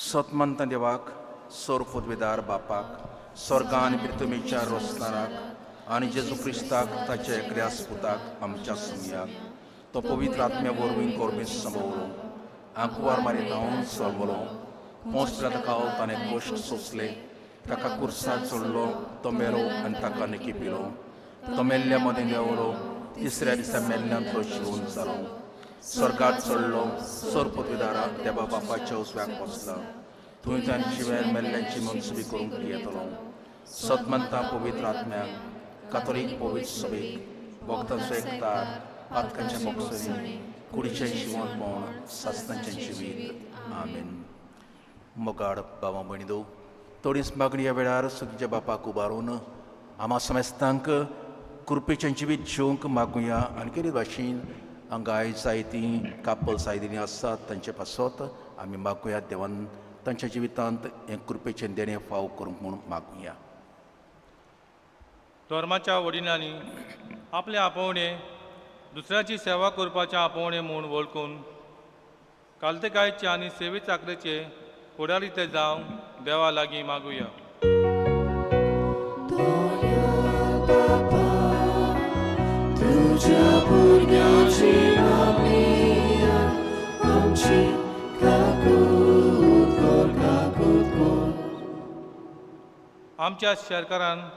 सतमंत देवाक, सोरफुदवेदार बापाक, स्वर्गान पृथ्वीच्या रोसणाराक आनी जेजू क्रिस्ताक ताच्या एकल्या पुताक आमच्या सुमयाक तो पवित्र आत्म्या वरवीं कोरबीन समवलो, आंकवार मारी धांवन सलवलो, पोंस ताका ताणें कश्ट सोंसले, ताका कुर्सार चडलो, तो मेलो आनी ताका निकिपिलो. तो मेल्ल्या मदें देंवलो, तिसऱ्या दिसा मेल्ल्यांतलो जिवन जालो. स्वर्गात चडलो, सोर पदवीदारा देवा बापाच्या उजव्याक बसला. थंय ताणें जिव्यान मेल्ल्यांची मनसुबी करूंक येतलो. सतमंता पवित्र आत्म्याक, कातोलीक पवित्र सभेक, भक्तांचो एकतार, पातकांच्या बोक्सणी, कुडीचें जिवनपण, सासनाचें जिवीत. आमेन. मोगाड बाबा भयणी, थोडीच मागणी ह्या वेळार सगळ्या बापाक उबारून आमा समेस्तांक कृपेचें जिवीत जिवंक मागुया. आनी केरी भाशेन हांगा आयज जायतीं कापल जायतीं आसात, तांचे पासत आमी मागुया देवान तांच्या जिवितांत हें कृपेचें देणें फाव करूंक म्हूण मागुया. धर्माच्या वडिलांनी आपले आपोवणें दुसऱ्याची सेवा करपाचें आपोवणें म्हूण वळखून कालतेकायचे आनी सेवे चाकरेचे फुडारी ते जावंक देवा लागीं मागुया. तुझ्या भुरग्याची मागणी आमची काकूत कर, काकूत कर. आमच्या शेरकारान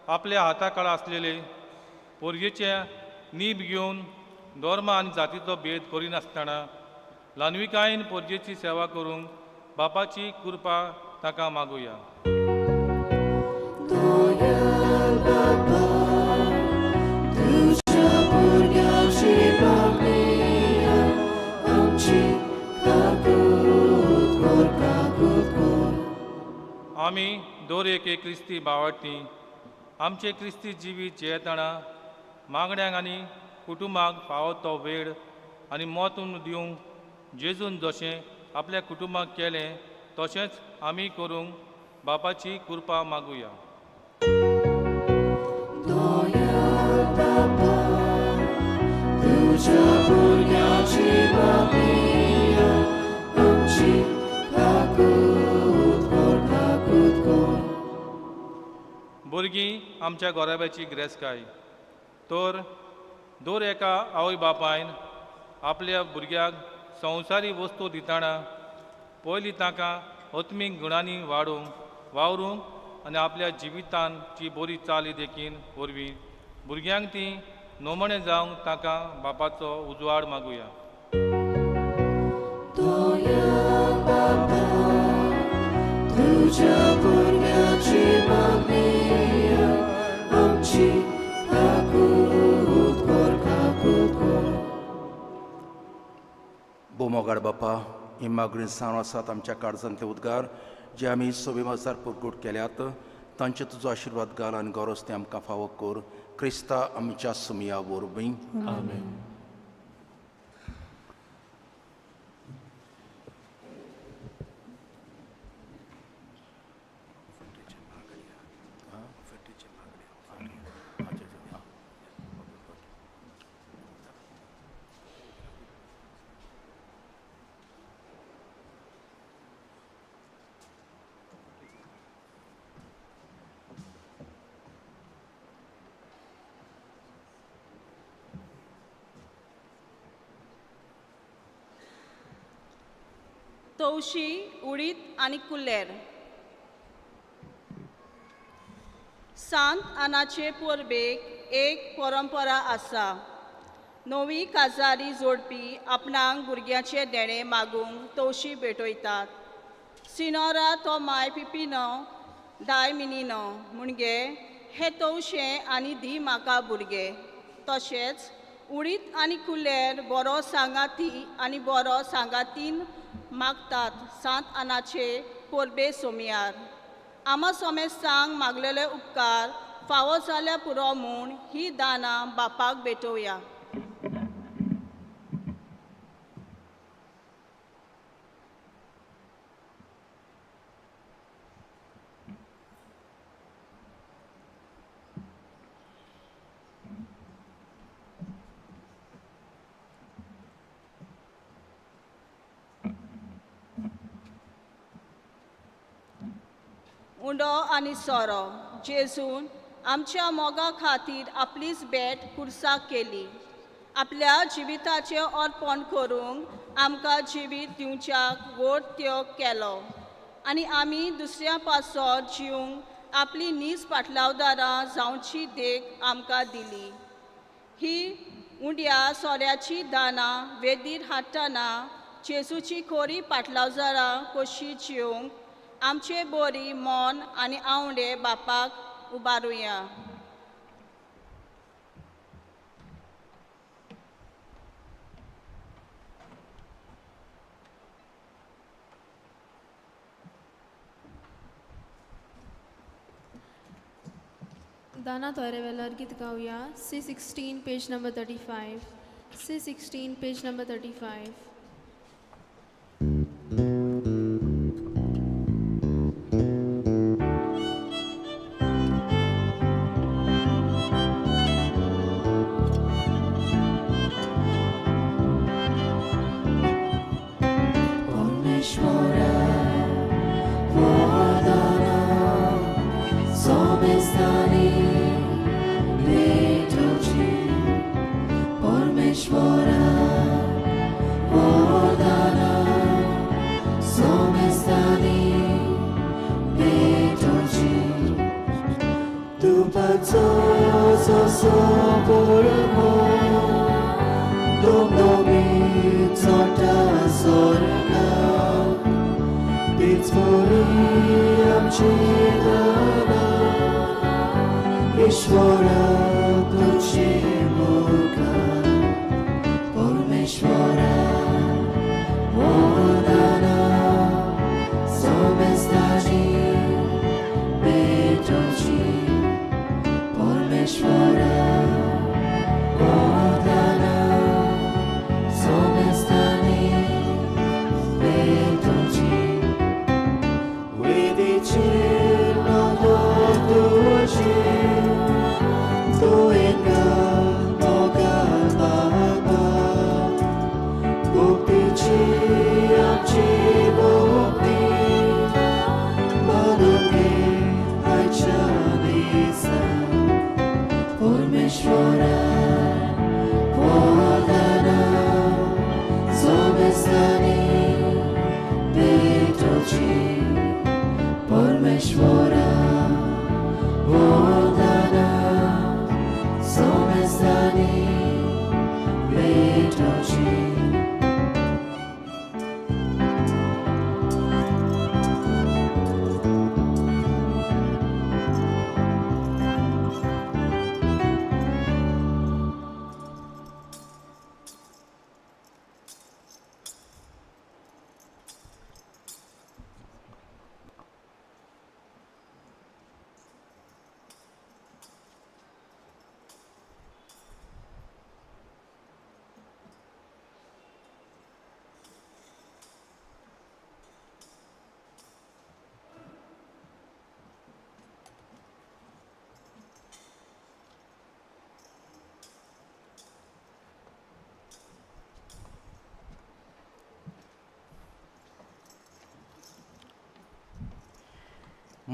आपल्या हाता काळा आसलेले पोरगेचे नीब घेवन धर्म आनी जातीचो भेद करिनासतना ल्हानविकायेन पोरगेची सेवा करूंक बापाची कृपा ताका मागुया. दयाळ बाबा, तुझ्या भुरग्याची मागणी आमची काकूत कर, काकूत कर. आमी दर एक क्रिस्ती भावार्थी आमचे क्रिस्ती जिवीत जियेतना मागण्यांक आनी कुटुंबाक फावो तो वेळ आनी मत दिवंक जेजून जशें आपल्या कुटुंबाक केलें तशेंच आमी करूंक बापाची कृपा मागुया. दयाळ बाबा, तुझ्या भुरग्याची मागणी आमची काकूत कर, काकूत कर. भुरगीं आमच्या गोराब्याची गिरेस्तकाय, तर दर एका आवय बापायन आपल्या भुरग्याक संवसारी वस्तू दितना पयलीं तांकां आत्मीक गुणांनी वाडोवंक वावरूंक आनी आपल्या जिवितांत जी बरी चाली देखीन वरवीं भुरग्यांक ती नमणे जावंक तांकां बापाचो उजवाड मागुया. दयाळ बाबा, तुझ्या भुरग्याची मागणी आमची काकूत कर, काकूत कर. बोमोगाड बापा, ही मागणी जावन आसात आमच्या काळजांतले उद्गार जे आमी सोबे मजार प्रगट केल्यात, तांचे तुजो आशिर्वाद घाल आनी गरज ते आमकां फावो कर. क्रिस्ता आमच्या सुमया वरवीं. आमेन. तवशी, उडीद आनी कुलेर. सांत आनाचे परबेक एक परंपरा आसा. नवी काजारी जोडपी आपणाक भुरग्याचें देणें मागूंक तवशी भेटयतात. सिनोरा तो माय पिपिनो दाय मिनिनो मुणगे हे तवशें आनी दी म्हाका भुरगे. तशेंच उडीद आनी कुलेर बरो सांगाती आनी बरो सांगातीन मागतात सांत आनाचे परबे सोमयार. आमा सोमेस्तांक मागलेले उपकार फावो जाल्यार पुरो म्हूण ही दानां बापाक भेटोवया. उंडो आनी सोरो. जेजून आमच्या मोगा खातीर आपलीच भेट कुर्साक केली. आपल्या जिविताचें अर्पण करूंक आमकां जिवीत दिवच्याक व्हड त्याग केलो. आनी आमी दुसऱ्या पासत जिवंक आपली नीज पाटलावदारां जावची देख आमकां दिली. ही उंड्या सोऱ्याची दानां वेदीर हाडटना जेजूची खोरी पाटलावदारां कशी जिवंक आमचे बोरी मन आनी आवडे बापाक उबारुया. दाना तोरे वेलार गीत गावया. C16 page number 35. C16 page number 35.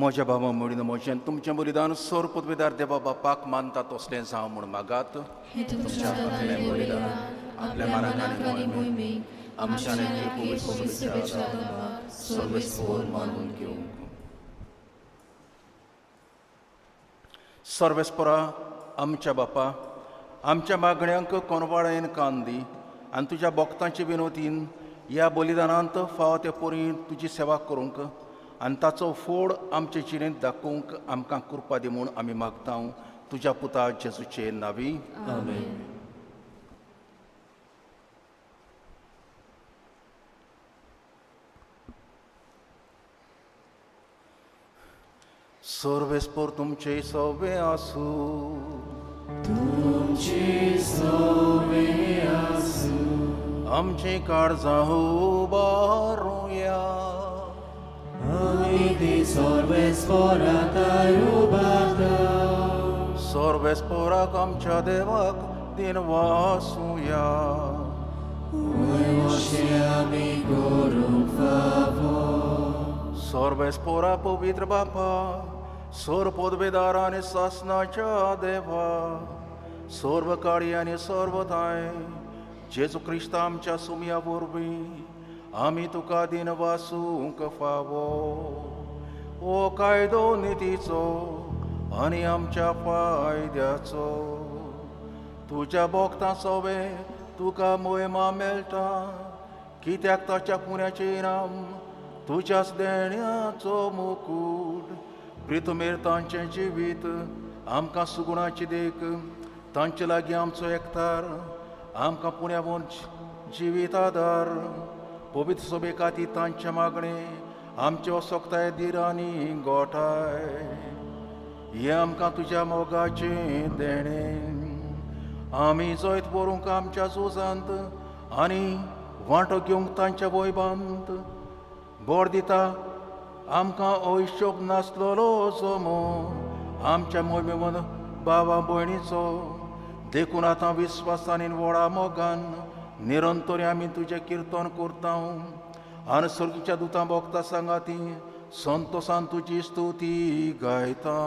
म्हज्या बाबा म्हणून म्हजें तुमचें बलिदान सोर पदवेदार देवा बापाक मानता तसलें जावं म्हूण मागात. तुमच्या आपलें बलिदान आपल्या मनाक आनी मोहिमेक आमच्या सर्वेस्पोर मानून घेवंक. सर्वेस्पोरा आमच्या बापा आमच्या मागण्यांक कोनवाळेन कान दी आनी तुज्या भक्तांचे विनोदीन ह्या बलिदानांत फावो ते परी तुजी सेवा करूंक आनी ताचो फोड आमचे जिणेंत दाखोवंक आमकां कृपा दी म्हूण आमी मागता तुज्या पुता जेजूचे नांवी. आमेन. सर्वेस्पोर तुमचे सवे आसूं. तुमचे सवे आसूं. आमचे काळजां उबारुया. सर्वेस्पोराक आमच्या देवाक दिनवासुया. सर्वेस्पोरा पवित्र बापा सर्व पदवेदार आनी सासनाच्या देवा सर्व काळी आनी सर्व थांय जेजू क्रिस्ता आमच्या सुमया वरवीं आमी तुका दिनवासूंक फावो. ओ कायदो नितीचो आनी आमच्या फायद्याचो, तुज्या भोगतां सोवे तुका मोयमा मेळटा, कित्याक ताच्या पुण्याचें इनाम तुज्याच देण्याचो मुकूट. प्रितमेर तांचें जिवीत आमकां सुगुणाची देख, तांचे लागीं आमचो एकतार, आमकां पुण्यावून जिवीत आदार. पवित्र सोबे खातीर तांचें मागणें आमचे असोक्ताय धीर आनी गोठाय, हें आमकां तुज्या मोगाचें देणें. आमी जैत व्हरूंक आमच्या झुजांत आनी वांटो घेवंक तांच्या वैभांत बोर दिता आमकां अहिशोब नासलेलो जमो आमच्या मोहिमेवन बाबा भयणीचो. देखून आतां विस्वासान व्हडा मोगान निरंतर आमी तुजें किर्तन करता आनी सर्गीच्या दुतां भोगता सांगाती संतोसान तुजी स्तुती गायता.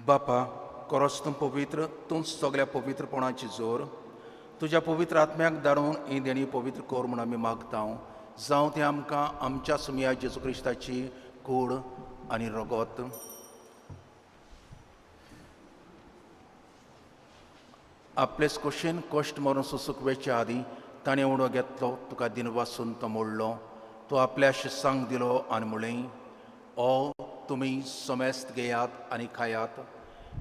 बापा, कोरोस तूं पवित्र, तूं सगळ्या पवित्रपणाची जोर, तुज्या पवित्र आत्म्याक धाडून ही देणी पवित्र कर म्हूण आमी मागता. जावं तें आमकां आमच्या सुमया जेजू क्रिस्ताची कूड आनी रगत. आपलेच कुशीन कश्ट मरून सोसूंक वेच्या आदीं ताणें उणो घेतलो, तुका दिनवासून तो मोडलो, तो आपल्या शिसांक दिलो आनी म्हणलें, ओ तुमी समेस्त घेयात आनी खायात,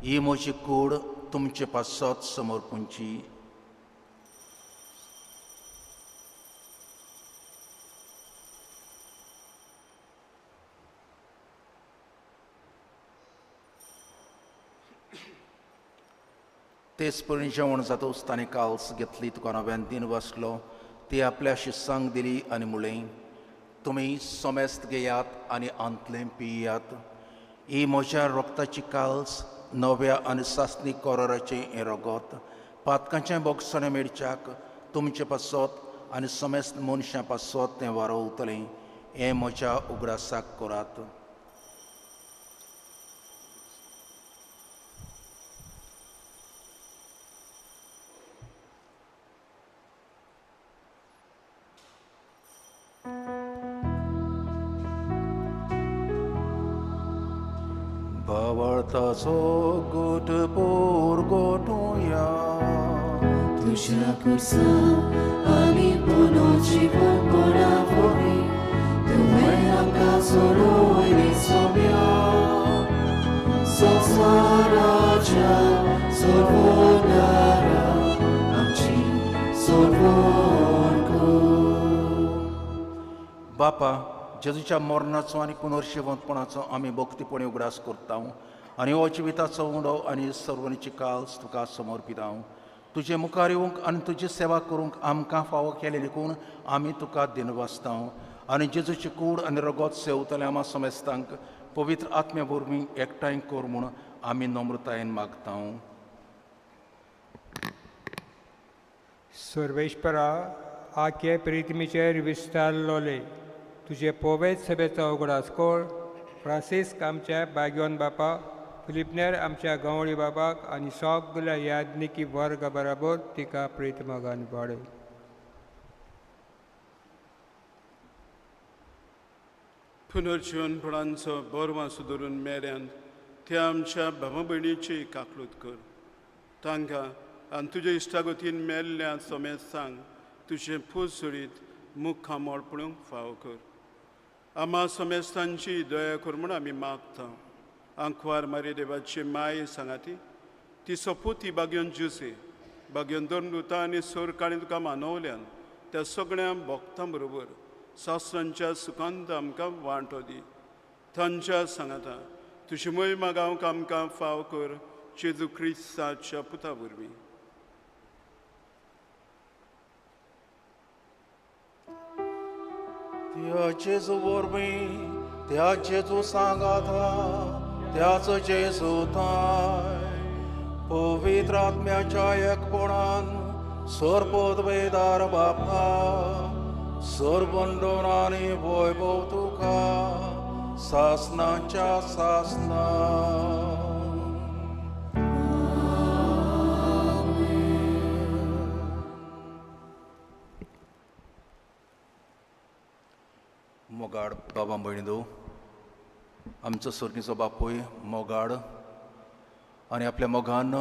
ही म्हजी कूड तुमचे पासत समर्पूंची. तेच परी जेवण जातूच ताणें काल्स घेतली, तुका नव्यान दिन वाचलो, ती आपल्या शिसांक दिली आनी म्हणलें, तुमी समेस्त घेयात आनी आंतलें पियात, ही म्हज्या रोगताची काल्स नव्या आनी सासणी कोराराचें हें रगत पातकांचें बोगसणें मेळच्याक तुमचे पासत आनी समेस्त मनशां पासत तें वारोवतलें, हें म्हज्या उगडासाक करात. भावार्थाचो गोट पोर गोटुया तुज्या कुर्सा आनी पुनर्जीवनपणा वरवीं तुवें आमकां सोडयली सोम्या संवसाराच्या सोडवणारा आमची सोडवण कर. बापा, जेजूच्या मरणाचो आनी पुनर्जिवंतपणाचो आमी भक्तीपणी उगडास करता आनी हो जिविताचो उंडो आनी सर्वणीची काल्स तुका समर्पिता. तुजे मुखार येवंक आनी तुजी सेवा करूंक आमकां फावो केलें देखून आमी तुका दिनवासता आनी जेजूची कूड आनी रगत सेवतले आमा समेस्तांक पवित्र आत्म्या वरवीं एकठांय कर म्हूण आमी नम्रतायेन मागता. सर्वेश्वरा, आखे प्रितमीचेर विस्तारलोले तुजे पोवेत सभेचो उगडास कर. फ्रांसिस्क आमच्या बाग्योन बापा, फिलिपनेर आमच्या गवळी बाबाक आनी सगल्या याज्ञिकी वर्ग बराबर तिका प्रीतमोगान वाडय. पुनर्जीवनपणांचो बरवास धरून मेऱ्यान त्या आमच्या भावा भयणीची काकलूत कर. तांकां आनी तुज्या इश्टागतीन मेल्ल्या समेस्तांक तुजें पूज सोडीत मुखामळ पळोवंक फावो कर. आमा समेस्तांची दया कर म्हूण आमी मागता. आंकवार मारी देवाची माय सांगाती ती सोपूती बागेवन जुसे बागेवन दोन आनी सोर काळी तुका मानवल्यान त्या सगळ्या भक्तां बरोबर सासरांच्या सुखांत आमकां वांटो दी. तांच्या सांगाता तुजी मोहिमा गावंक आमकां फाव कर जेजू क्रिस्ताच्या पुता वरवीं. त्या जेजू वरवीं, त्या जेजू सांगाता, त्याच जेजू थांय पवित्र आत्म्याच्या एकपणान सर्वोद्वेदार बापा सर्वंडोन आनी वैभव तुका सासनाच्या सासना. मोगाड बाबा भयणीदो, आमचो सर्गीचो बापूय मोगाड आनी आपल्या मोगान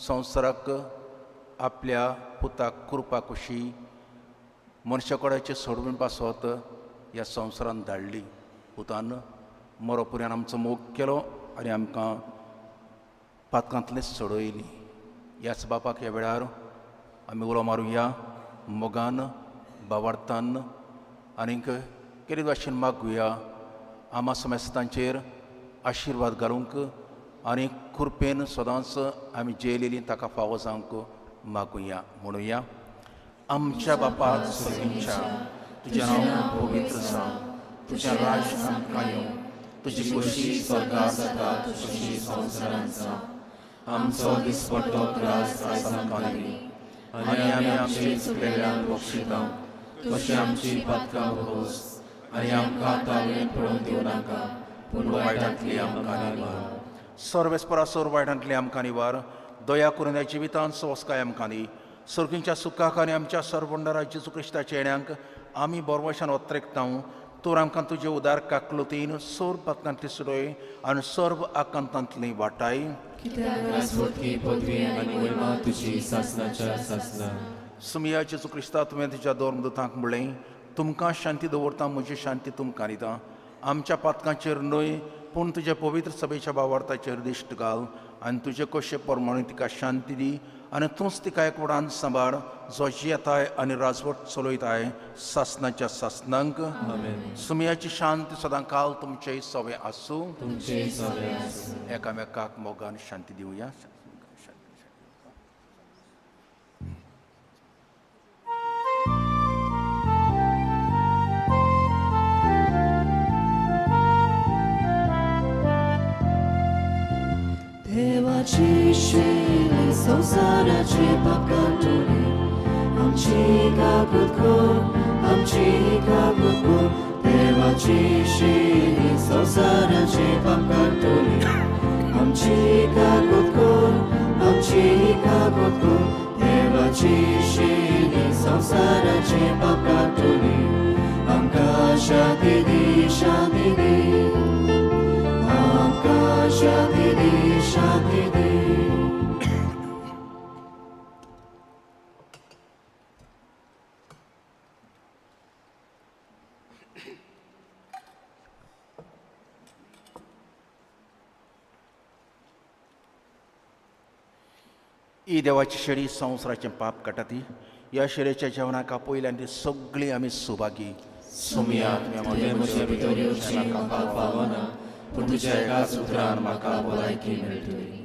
संवसाराक आपल्या पुताक कृपा कुशी मनशाकडाचे सोडून पासत ह्या संवसारान धाडली. पुतान मरोपुऱ्यान आमचो मोग केलो आनी आमकां पातकांतलें सोडयली. ह्याच बापाक ह्या वेळार आमी उलो मारुया मोगान बावार्थान आनीक केरी भाशेन मागुया आमा समेस्तांचेर आशिर्वाद घालूंक आनी कृपेन सदांच आमी जेलेली ताका फावो जावंक मागुया. म्हणुया, आमच्या बापा सर्गीच्या, तुजें नांव पवित्र जावं, तुजें राज्य आमकां येवं, तुजी खोशी स्वर्गार जाता तशी संवसारांत जावं. आमचो दिसपट्टो ग्रास आयज आमकां दी आनी आमी आमचे चुकलेल्यांक बक्षिता तशी आमची पातकां भोगोस आनी आमकां तावळेंत पडून दिवं नाका, पूण वायटांतली आमकां निवार. सर्वेस्परा सोर वायटांतली आमकां निवार. दया करून ह्या जिवितांत सोंसकाय आमकां दी. सर्गींच्या सुखाक आनी आमच्या सर्वंडरा जेजू क्रिस्ताच्या येण्यांक आमी बरवशान ओत्रेकता. तूं आमकां तुजे उदार काकलुतीन सर्व पातकांतली सोडय आनी सर्व आकांतांतली वाटाय. पदवी आनी महिमा तुजी सासनाच्या सासना. सुमिया जेजू क्रिस्ता, तुवें तुज्या दोन दुतांक म्हणलें, तुमकां शांती दवरता, म्हजी शांती तुमकां दिता. आमच्या पातकांचेर न्हय पूण तुज्या पवित्र सभेच्या भावार्थाचेर दिश्ट घाल आनी तुजे कशे प्रमाणे तिका शांती दी आनी तूंच तिका एकवटान सांबाळ, जो जियेताय आनी राजवट चलयताय सासनाच्या सासनांक. सुमयाची शांती सदां काल तुमचेय सवे आसूं. तुमचेय सवे आसूं. एकामेकाक मोगान शांती दिवया. देवाची शिली संवसाराचे पाप काडटली, आमची काकूत कर, आमची काकूत कर. देवाची शिली संवसाराचे पाप काडटली, आमची काकूत कर, आमची काकूत कर. देवाची शिली संवसाराचे पाप काडटली, आमकां शांती दी, शांती दी, आमकां शांती दी, शांती दी. ही देवाची शेळी संवसाराचें पाप काडटा ती. ह्या शेळयेच्या जेवणाक आपयल्यान ती सगळीं आमी सुभागी. सुमिया, तुवें म्हजे भितर येवची म्हाका फावना, पूण तुज्या एकाच उतरान म्हाका भलायकी मेळटली.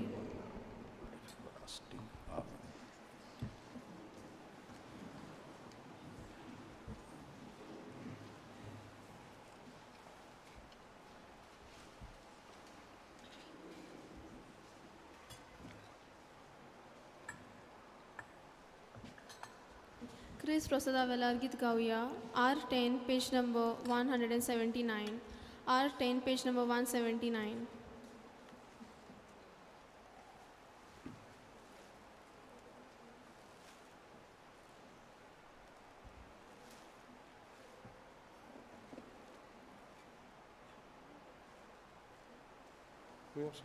क्रिस्त प्रसादा वेलार गीत गावया. R10 page number 179. R10 page number 179. Jésus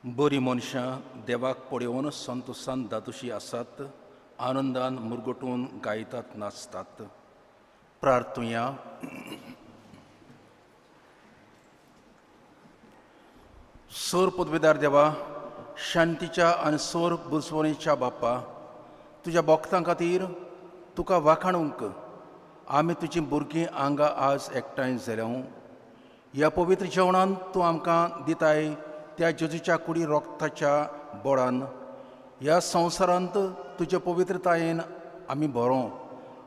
बरीं मनशां देवाक पळोवन संतोशान दादोशी आसात, आनंदान मुरगटून गायतात, नाचतात. प्रार्थुया. सोर पदवेदार देवा, शांतीच्या आनी सोर बुजवणेच्या बाप्पा, तुज्या भक्तां खातीर तुका वाखाणूंक आमी तुजीं भुरगीं हांगा आज एकठांय जाल्या. ह्या पवित्र जेवणान तूं आमकां दिताय त्या जेजूच्या कुडी रोगताच्या बोडान ह्या संवसारांत तुजे पवित्रतायेन आमी बरो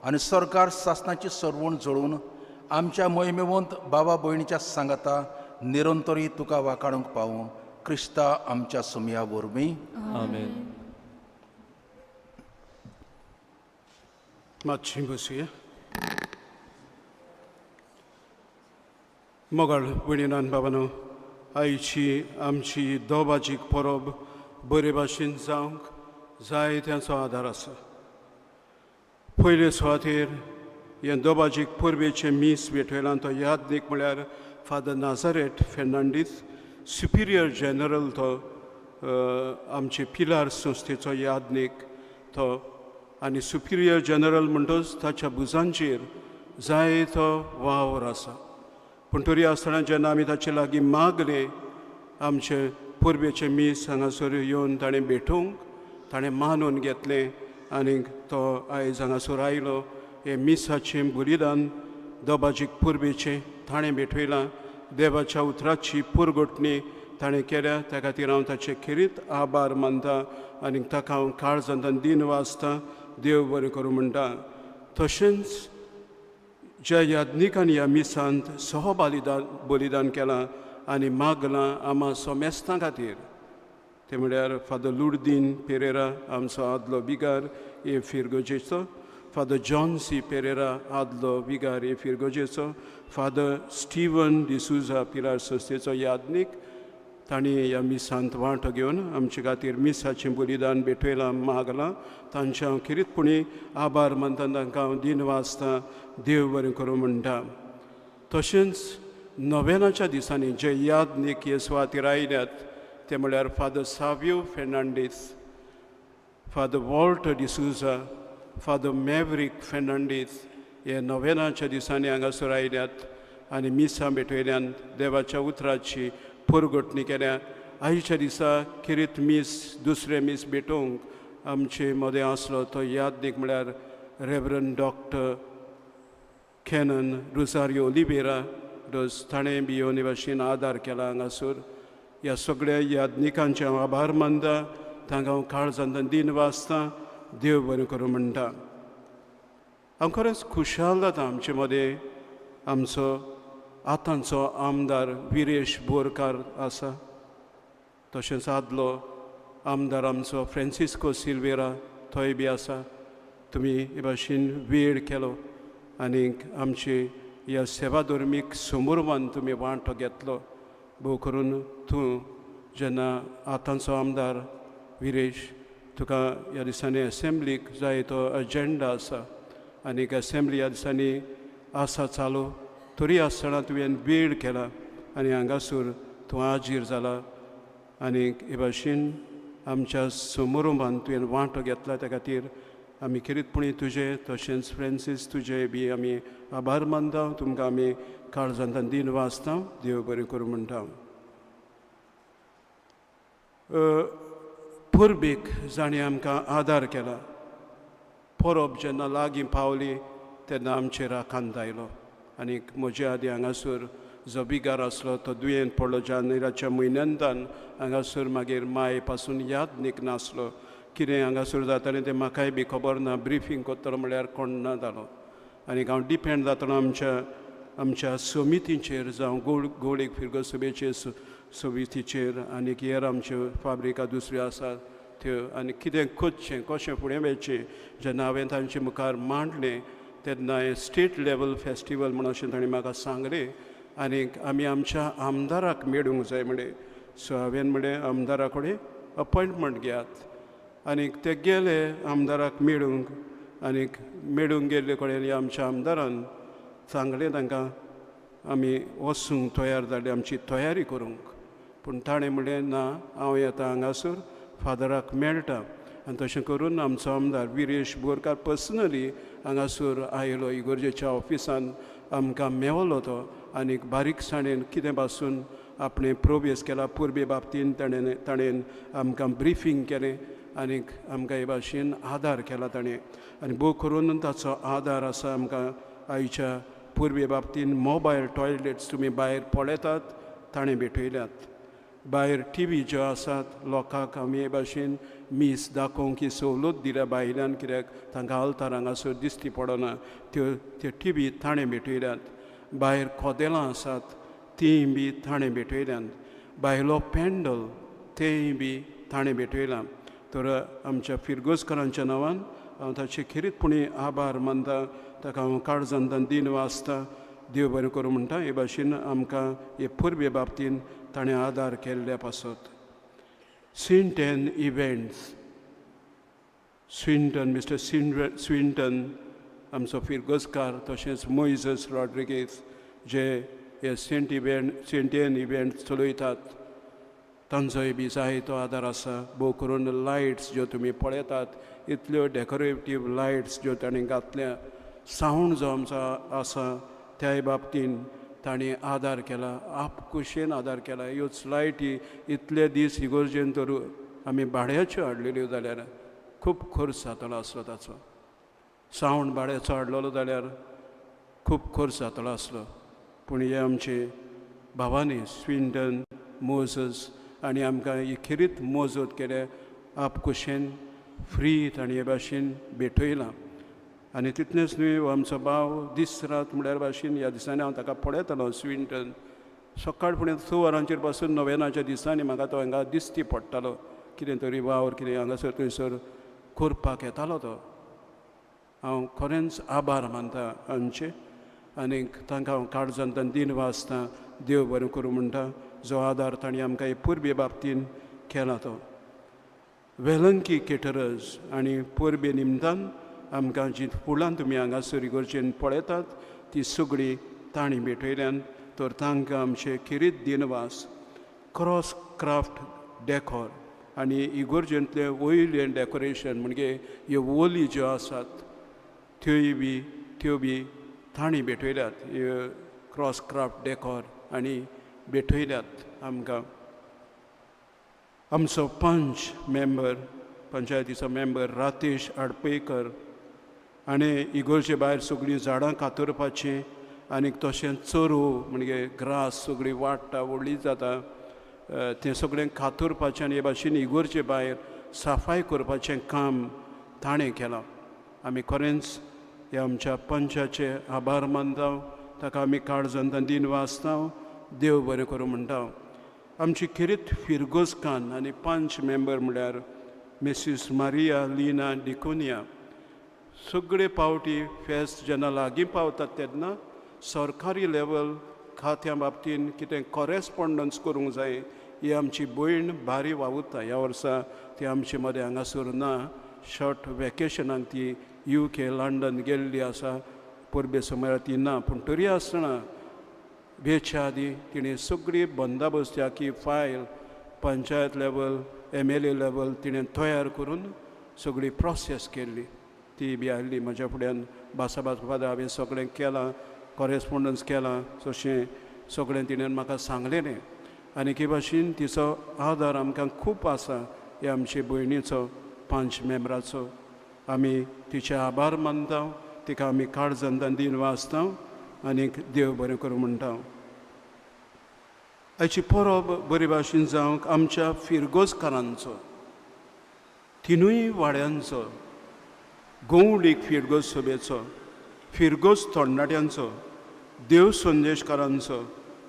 आनी सरकार सासनाची सरवण जोडून आमच्या मोहिमेवंत बाबा भयणीच्या सांगाता निरंतरी तुका वाखाणूंक पावूं, क्रिस्ता आमच्या सुमया वरवीं. आमेन. मातशी बसुया. मोगाळ भयणीन बाबानो, आयची आमची दोबाजीक परब बरे भाशेन जावंक जाय त्यांचो आदार आसा. पयले सुवातेर हे दोबाजीक परबेचें मीस भेटयलां तो यादनीक म्हळ्यार फादर नाजारेट फेर्नांडीस, सुपिरियर जनरल. तो आमचे पिलार संस्थेचो यादनीक तो आनी सुपिरियर जनरल म्हणटच ताच्या भुजांचेर जाय तो वावर आसा. पूण तरी आसतना जेन्ना आमी ताचे लागीं मागलें आमचे परबेचें मीस हांगासर येवन ताणें भेटोवंक, ताणें मानून घेतलें आनीक तो आयज हांगासर आयलो. हें मिसाचें बलिदान दोबाजीक परबेचें ताणें भेटयलां. देवाच्या उतराची पुरगोटणी ताणें केल्या, त्या खातीर हांव ताचे खेरीत आभार मानता आनी ताका हांव काळजांतल्यान दिन वाचता, देव बरें करूं म्हणटा. तशेंच ज्या याज्ञिकांनी ह्या मिसांत सहबलिदान बलिदान केलां आनी मागलां आमा सोमेस्तां खातीर, ते म्हळ्यार फादर लुर्दीन पेरेरा आमचो आदलो बिगार हे फिरगोजेचो, फादर जॉन सी पेरेरा आदलो विगार हे फिरगोजेचो, फादर स्टिवन डिसुजा पिलार संस्थेचो याज्ञीक, तांणी ह्या मिसांत वांटो घेवन आमचे खातीर मिसाचें बलिदान भेटयलां, मागलां. तांचे हांव खेरीतपणी आभार मानता, तांकां हांव दिन वाचता, देव बरें करूं म्हणटा. तशेंच नोवेनाच्या दिसांनी जे याज्ञीक हे सुवातेर आयल्यात ते म्हळ्यार father Savio Fernandes, father Walter D'Souza, father Maverick Fernandes हे नोवेनाच्या दिसांनी हांगासर आयल्यात आनी मिसां भेटयल्यान, देवाच्या उतराची पुरगोटणी केल्या. आयच्या दिसा खेरीत मीस दुसरें मीस भेटोवंक आमचे मदें आसलो तो याज्ञीक म्हळ्यार reverend doctor canon Rosario Oliveira those, ताणें बी येवन हे भाशेन आदार केला हांगासर. ह्या सगळ्या याज्ञिकांचे हांव आभार मानता, तांकां हांव काळजांतल्यान दिन वाचता, देव बरें करूं म्हणटा. हांव खरेंच खुशाल जाता आमचे मदें आमचो आतांचो आमदार विरेश बोरकार आसा, तशेंच आदलो आमदार आमचो फ्रांसिस्को सिल्वेरा थंय बी आसा. तुमी हे भाशेन वेळ केलो आनीक आमचे ह्या सेवा धर्मीक समोरमान तुमी वांटो घेतलो. भोव करून तूं जेन्ना आतांचो आमदार विरेश, तुका ह्या दिसांनी एसेंब्लीक जाय तो एजेंडा आसा आनीक एसेंब्ली ह्या दिसांनी आसा चालू, तरी आसतना तुवें वेळ केला आनी हांगासर तूं हाजीर जाला आनीक हे भाशेन आमच्या समोरुमान तुवें वांटो घेतला. त्या खातीर आमी खेरीतपणी तुजें तशेंच फ्रांसीस तुजें बी आमी आभार मानता, तुमकां आमी काळजांतल्यान दिन वाचता, देव बरें करूं म्हणटा. परबेक जाणें आमकां आदार केला, परब जेन्ना लागीं पावली तेन्ना आमचेर आकांत आयलो आनीक म्हजे आदीं हांगासर जो बिगार आसलो तो दुयेंत पडलो जानेराच्या म्हयन्यांतान हांगासर. मागीर माय पासून याद नासलो कितें हांगासर जातालें तें म्हाकाय बी खबर ना. ब्रिफींग करतलो म्हळ्यार कोण ना जालो आनीक हांव डिपेंड जातलो आमच्या आमच्या समितीचेर, जावं गोवळीक फिरगो सभेचे समितीचेर आनीक हेर आमच्यो फाब्रिका दुसऱ्यो आसात त्यो, आनी कितें करचें कशें फुडें वचचें जेन्ना हांवें तांचे मुखार मांडलें तेन्ना हें स्टेट लेवल फेस्टिवल म्हूण अशें ताणें म्हाका सांगलें आनीक आमी आमच्या आमदाराक मेळूंक जाय म्हणलें. सो हांवें म्हणलें आमदारा कडेन अपॉयंटमेंट घेयात आनीक ते गेले आमदाराक मेळूंक आनीक मेळूंक गेल्ले कडेन आमच्या आमदारान सांगलें तांकां आमी वचूंक तयार जाले आमची तयारी करूंक. पूण ताणें म्हणलें ना, हांव येता हांगासर फादराक मेळटा. आनी तशें करून आमचो आमदार विरेश बोरकार पर्सनली हांगासर आयलो, इगोर्जेच्या ऑफिसान आमकां मेवलो तो आनीक बारीकसाणेन कितें पासून आपणें प्रोवेस केला परबे बाबतीन ताणें आमकां ब्रिफींग केलें आनीक आमकां हे भाशेन आदार केला ताणें. आनी भोव करून ताचो आदार आसा आमकां आयच्या परबे बाबतीन. मोबायल टॉयलेट्स तुमी भायर पळयतात, ताणें भेटयल्यात. भायर टी व्ही ज्यो आसात लोकांक आमी हे भाशेन मीस दाखोवंक ही सवलत दिल्या भायल्यान, कित्याक तांकां आल्तार हांगासर दिश्टी पडना, त्यो त्यो टी व्ही ताणें भेटयल्यात. भायर कदेलां आसात तींय बी ताणें भेटयल्यात. भायलो पॅन्डल तेंय बी ताणें भेटयलां. तर आमच्या फिरगोजकारांच्या नांवान हांव ताचे खेरीतपणी आभार मानता, ताका हांव काळजांतल्यान दिन वाचता, देव बरें करूं म्हणटा. हे भाशेन आमकां हे परबे बाबतीन ताणें आदार केल्ल्या पासत. Swinton events, Swinton, mister Swinton आमचो फिरगोजकार, तशेंच मोयजस रॉड्रिगेज जे हे सेंट इव्हेंट सेंटेन इव्हेंट चलयतात, तांचोय बी जायतो आदार आसा. भोव करून लायट्स ज्यो तुमी पळयतात, इतल्यो डेकोरेटीव लायट्स ज्यो तांणी घातल्या, सावंड जो आमचो आसा त्याय बाबतीन तांणी आदार केला, आपकुशेन आदार केला. ह्योच लायटी इतले दीस इगोर्जेन तर आमी भाड्याच्यो हाडलेल्यो जाल्यार खूब खर्च जातलो आसलो ताचो. सावंड भाड्याचो हाडलेलो जाल्यार खूब खर्च जातलो आसलो. पूण हे आमचे भावांनी स्विंटन मोजस आनी आमकां ही खेरीत मोजत केल्या, आपकुशेन फ्री तांणी हे भाशेन भेटयलां. आनी तितलेंच न्हय, हो आमचो भाव दीस रात म्हळ्यार भाशेन ह्या दिसांनी हांव ताका पळयतालो. स्विंटन सकाळ फुडें 6 वरांचेर पासून नोवेनाच्या दिसांनी म्हाका तो हांगा दिश्टी पडटालो, कितें तरी वावर कितें हांगासर थंयसर करपाक येतालो तो. हांव खरेंच आभार मानता आमचे आनीक तांकां हांव काळजांतल्यान दिन वाचता, देव बरें करूं म्हणटा, जो आदार तांणी आमकां हे परबे बाबतीन केला तो. वेलंकी केटरर्स आनी परबे निमतान आमकां जीं फुलां तुमी हांगासर इगोर्जेन पळयतात ती सगळीं तांणी भेटयल्यान, तर तांकां आमचे खेरीत दिनवास. क्रॉस क्राफ्ट डेकोर आनी इगोर्जेंतलें वयलें डेकोरेशन म्हणजे ह्यो ओली ज्यो आसात त्योय बी त्यो बी तांणी भेटयल्यात. ह्यो क्रॉस क्राफ्ट डेकोर आनी भेटयल्यात आमकां. आमचो पंच मेंबर, पंचायतीचो मेंबर रातेश आडपयकर आनी इगोर्जे भायर सगळीं झाडां कातरपाचीं आनीक तशेंच चरू म्हणजे ग्रास सगळी वाडटा व्हडली जाता तें सगळें कातरपाचें आनी हे भाशेन इगोर्जे भायर सफाय करपाचें काम ताणें केलां. आमी खरेंच ह्या आमच्या पंचाचे आभार मानता, ताका आमी काळजांतल्यान दिन वाचता, देव बरें करूं म्हणटा. आमची खेरीत फिरगोजकान आनी पंच मेंबर म्हळ्यार मिसीस मारिया लिना डिकोनिया. सगळे पावटी फेस्त जेन्ना लागीं पावतात तेन्ना सरकारी लेवल खात्या बाबतीन कितें कॉरेस्पोंडन्स करूंक जाय, ही आमची भयण भारी वावुरता. ह्या वर्सा ती आमचे मदें हांगासर ना, शॉर्ट वेकेशनाक ती UK London गेल्ली आसा, परबे समयार ती ना. पूण तरी आसतना वेच्या आदी तिणें सगळी बंदोबस्त की file panchayat level MLA level तिणें तयार करून सगळी प्रोसेस केल्ली. ती बी आयिल्ली म्हज्या फुड्यान भासाभास, फादर हांवें सगळें केलां, कॉरेस्पोंडन्स केलां, तशें सगळें तिणें म्हाका सांगलेलें. आनी हे भाशेन तिचो आदार आमकां खूब आसा ह्या आमचे भयणीचो पंच मेंबराचो. आमी तिचे आभार मानता, तिका आमी काळजांतल्यान दिन वाचता आनीक देव बरें करूं म्हणटा. आयची परब बरे भाशेन जावंक आमच्या फिरगोजकारांचो तिनूय वाड्यांचो, गोवडीक फिरगोज सभेचो, फिरगोज तरणाट्यांचो, देव संदेशकारांचो,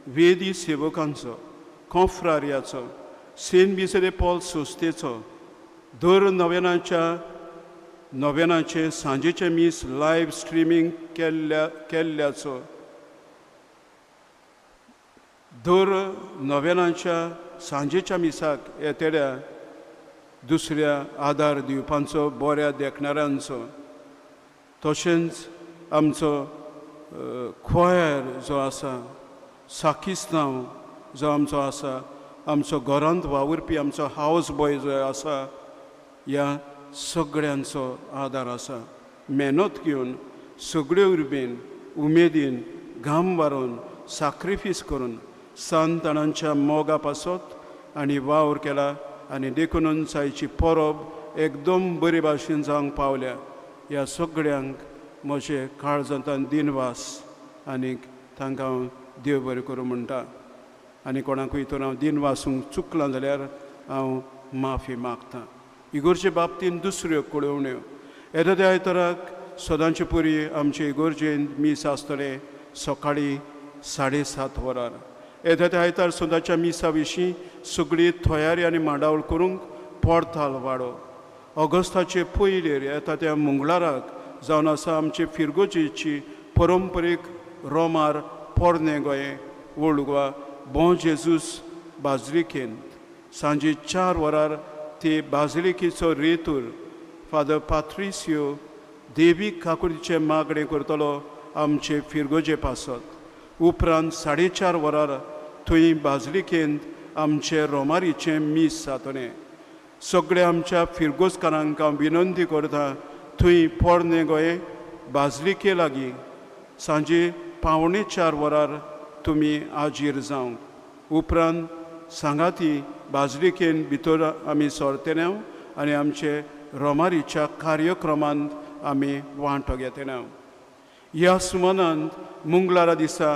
वेदी सेवकांचो, कोंफ्रार्याचो, सेंट विसेंत पॉल संस्थेचो, दर नोवेनाचें सांजेचें मीस लायव्ह स्ट्रिमींग केल्ल्याचो, दर नोवेनाच्या सांजेच्या मिसाक येतल्या दुसऱ्या आदार दिवपांचो बऱ्या देखणाऱ्यांचो, तशेंच आमचो क्वायर जो आसा, साकिस्तांव जो आमचो आसा, आमचो घरांत वावुरपी आमचो हावस बॉय जो आसा, ह्या सगळ्यांचो आदार आसा. मेहनत घेवन सगळ्यो उर्बेन उमेदीन घाम मारून साक्रिफीस करून सांतणांच्या मोगा पासत आनी वावर केला आनी देखूनच आयची परब एकदम बरे भाशेन जावंक पावल्या. ह्या सगळ्यांक म्हजे काळजांतान दिनवास आनीक तांकां हांव देव बरें करूं म्हणटा. आनी कोणाकूय तर हांव दिनवासूंक चुकलां जाल्यार हांव माफी मागता. इगोर्जे बाबतीन दुसऱ्यो कळोवण्यो, येता त्या आयताराक सदांचे परी आमचे इगोर्जेंत मीस आसतलें सकाळीं 7:30 वरार. येता त्या आयतार सदांच्या मिसा विशीं सगळी तयारी आनी मांडावळ करूंक पोर्ताल वाडो. ऑगस्टाचे पयलेर येता त्या मंगळाराक जावन आसा आमचे फिरगोजेची परंपरीक रोमार पोरणे गोंय ओल्ड गोवा बों जेजूस बाजलिकेंत सांजे 4 वरार ते बाजलिकेचो रेतूर फादर पात्रिसियो देवी काकुरीचें मागणें करतलो आमचे फिरगोजे पासत. उपरांत 4:30 वरार थंय बाजलिकेंत आमचे रोमारीचें मीस जातलें. सगळ्या आमच्या फिरगोजकारांक हांव विनंती करता थंय पोरणे गोंय बाजलिके लागीं सांजे 3:45 वरार तुमी आजीर जावंक. उपरांत सांगाती बाजलिकेन भितर आमी सरतले आनी आमचे रोमारीच्या कार्यक्रमांत आमी वांटो घेतले. ह्या सुमानांत मंगळारा दिसा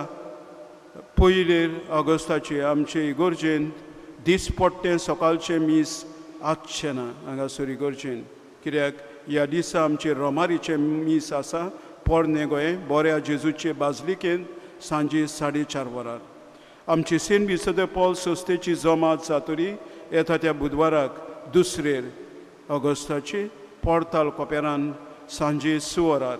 पयलेर ऑगस्टाचे आमचे इगोर्जेंत दिसपट्टें सकाळचें मीस आसचें ना हांगासर इगोर्जेन, कित्याक ह्या दिसा आमचे रोमारीचें मीस आसा पोरणे गोंय बोऱ्या जेजूचे बाजलिकेंत सांजे 4:30 वरार. आमची सेंट विन्सेंत पॉल संस्थेची जमात जातली येता त्या बुधवाराक दुसरेर ऑगस्टाचे पोर्ताल कोपेरान सांजे 6 वरार.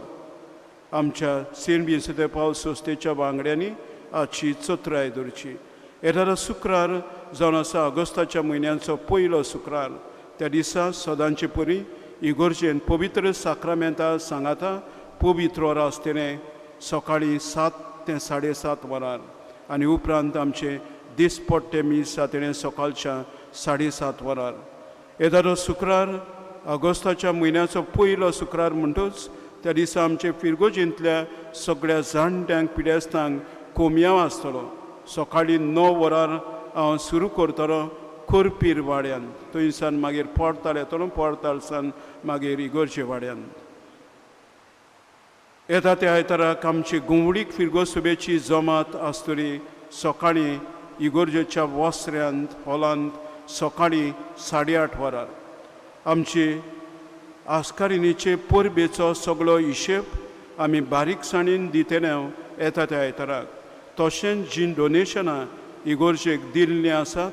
आमच्या सेंट विन्सेंत पॉल संस्थेच्या वांगड्यांनी आजची चत्राय दवरची. येता शुक्रार जावन आसा ऑगस्टाच्या म्हयन्याचो पयलो शुक्रार, त्या दिसा सदांचे परी इगोर्जेन पवित्र साक्रामेंता सांगाता पवित्र वरां आसतलें सकाळीं 7 ते 7:30 वरार आनी उपरांत आमचें दिसपट्टें मीस जातलें सकाळच्या 7:30 वरार. येता शुक्रार ऑगस्टाच्या म्हयन्याचो पयलो शुक्रार म्हणटूच त्या दिसा आमचे फिरगोजेंतल्या सगळ्या जाणट्यांक पिडेस्तांक कोमयांव आसतलो. सकाळीं 9 वरार हांव सुरू करतलो कोरपीर वाड्यान, थंयसान मागीर पोर्ताल येतलो, पोर्तालसान मागीर इगोर्जे वाड्यान. येता त्या आयताराक आमची गुंवडीक फिरगोसभेची जमात आसतली सकाळीं इगोर्जेच्या वस्त्र्यांत हॉलांत सकाळीं 8:30 वरार. आमची आस्कारिणीचे परबेचो सगळो हिशेब आमी बारीकसाणीन दितले येता त्या आयताराक. तशेंच जीं डोनेशनां इगोर्जेक दिल्लीं आसात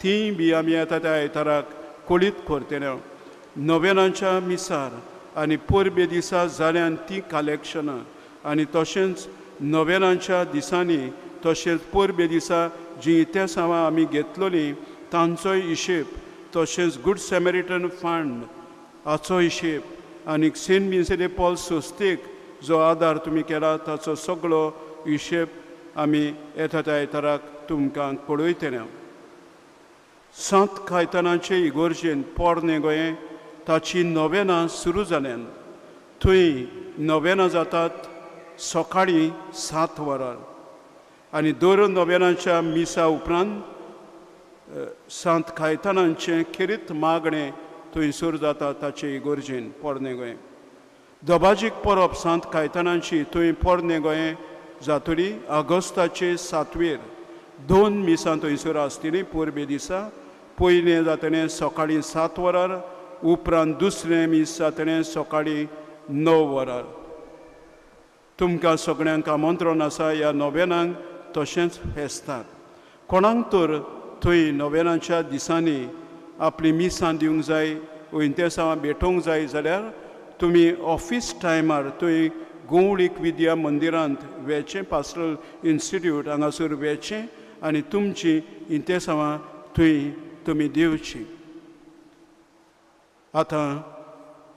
तीं बी आमी येता त्या आयताराक कळीत करतले. नोवेनाच्या मिसार आनी परबे दिसा जाल्यान तीं कलेक्शनां आनी तशेंच नोवेनाच्या दिसांनी तशेंच परबे दिसा जीं इतिहासां आमी घेतलोलीं तांचोय हिशेब, तशेंच गूड सेमेरिटन फंड हाचो हिशेब आनी सेंट विन्सेंट पॉल संस्थेक जो आदार तुमी केला ताचो सगळो हिशेब आमी येता त्या आयताराक तुमकां कळयतले. सांत कायतानाचे इगोर्जेन पोरणे गोंय ताची नोवेनां सुरू जाल्यान थंय नोवेनां जातात सकाळीं 7 वरार आनी दर नोवेनाच्या मिसा उपरांत सांत कायतानांचें खेरीत मागणें थंयसर जाता ताचे इगोर्जेन पोरणे गोंय. दबाजीक परब सांत कायतानांची थंय पोरणे गोंय जातली ऑगस्टाचे 7वेर. 2 मिसां थंयसर आसतलीं परबे दिसा. पयलें जातलें सकाळीं 7 वरार, उपरांत दुसरें मीस जातलें सकाळीं 9 वरार. तुमकां सगळ्यांक आमंत्रण आसा ह्या नोवेनांक तशेंच फेस्ताक. कोणाक तर थंय नोवेनाच्या दिसांनी आपली मिसां दिवंक जाय वयतेसांवां भेटोवंक जाय जाल्यार तुमी ऑफीस टायमार थंय गोवळीक विद्या मंदिरांत वेचें, पास्टरल इन्स्टिट्यूट हांगासर वेचें आनी तुमची इंतेसांवां थंय तुमी दिवची. आतां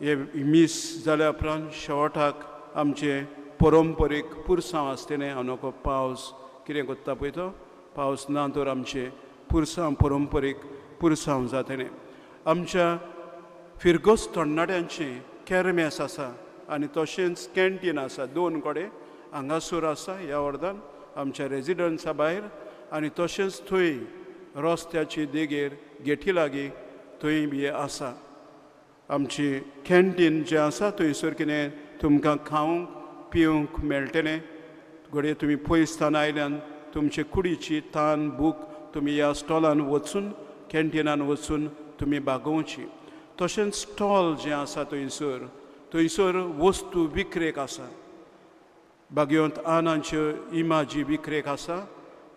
हे मीस जाल्या उपरांत शेवटाक आमचें परंपरीक पुरसांव आसतलें. अनोखो पावस कितें करता पळय तो पावस ना तर आमचें पुरसांव परंपरीक पुरसांव जातलें. आमच्या फिरगोज तरणाट्यांचें केरमेस आसा आनी तशेंच कॅन्टीन आसा दोन कडेन हांगासर आसा ह्या अर्दान आमच्या रेजिडन्सा भायर आनी तशेंच थंय रस्त्याची देगेर गेटी लागीं थंय बी आसा. आमची कॅन्टीन जें आसा थंयसर कितें तुमकां खावंक पिवंक मेळटलें. घडये तुमी पयसतान आयल्यान तुमचे कुडीची तान भूक तुमी ह्या स्टॉलान वचून कॅन्टिनान वचून तुमी भागोवची. तशेंच स्टॉल जें आसा थंयसर थंयसर वस्तू विक्रेक आसा. बागयोंत आनांच्यो इमाजी विक्रेक आसा,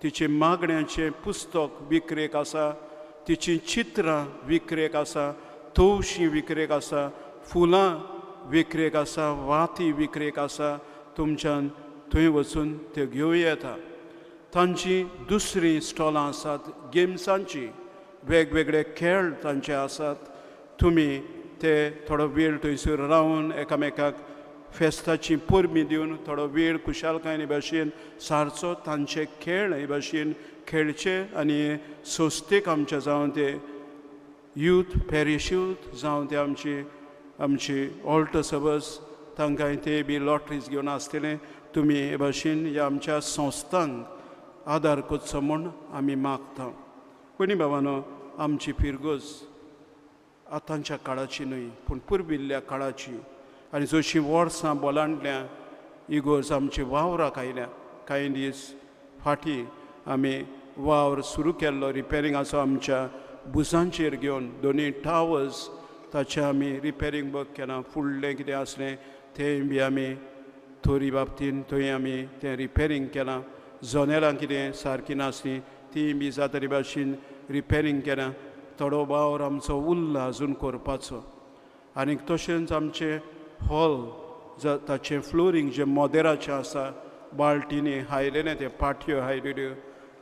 तिचे मागण्यांचें पुस्तक विक्रेक आसा, तिचीं चित्रां विक्रेक आसा, तवशीं विक्रेक आसा, फुलां विक्रेक आसा, वाती विक्रेक आसा. तुमच्यान थंय वचून त्यो घेवं येता. तांची दुसरीं स्टॉलां आसात गेम्सांची, वेगवेगळे खेळ तांचे आसात. तुमी ते थोडो वेळ थंयसर रावन एकामेकाक फेस्ताची परबी दिवन थोडो वेळ खुशालकायेन हे भाशेन सारचो, तांचे खेळ हे भाशेन खेळचे आनी संस्थेक आमच्या जावं ते यूथ पॅरीश यूथ जावं ते आमची आमची ऑल्ट सबस तांकां ते बी लॉटरीज घेवन आसतले. तुमी हे भाशेन ह्या आमच्या संस्थांक आदार करचो म्हूण आमी मागता. पयलीं बाबानो आमची फिरगज आतांच्या काळाची न्हय पूण पुर्विल्ल्या काळाची आनी जशीं वर्सां बोलांडल्या इगोर्ज आमची वावराक आयल्या. कांय दीस फाटीं आमी वावर सुरू केल्लो रिपेरिंगाचो आमच्या भुजांचेर घेवन दोनूय टावर्स ताचें आमी रिपेरींग वर्क केलां. फुडलें कितें आसलें तें बी आमी थोरी बाबतीन थंय आमी तें रिपेरींग केलां. जनेलां कितें सारकीं नासलीं तीं बी जाता भाशेन रिपेरींग केलां. थोडो वावर आमचो उरला अजून करपाचो. आनीक तशेंच आमचें हॉल ताचें फ्लोरींग जें मोदेराचें आसा बाल्टींनी हायलेलें तें पाटयो हायलेल्यो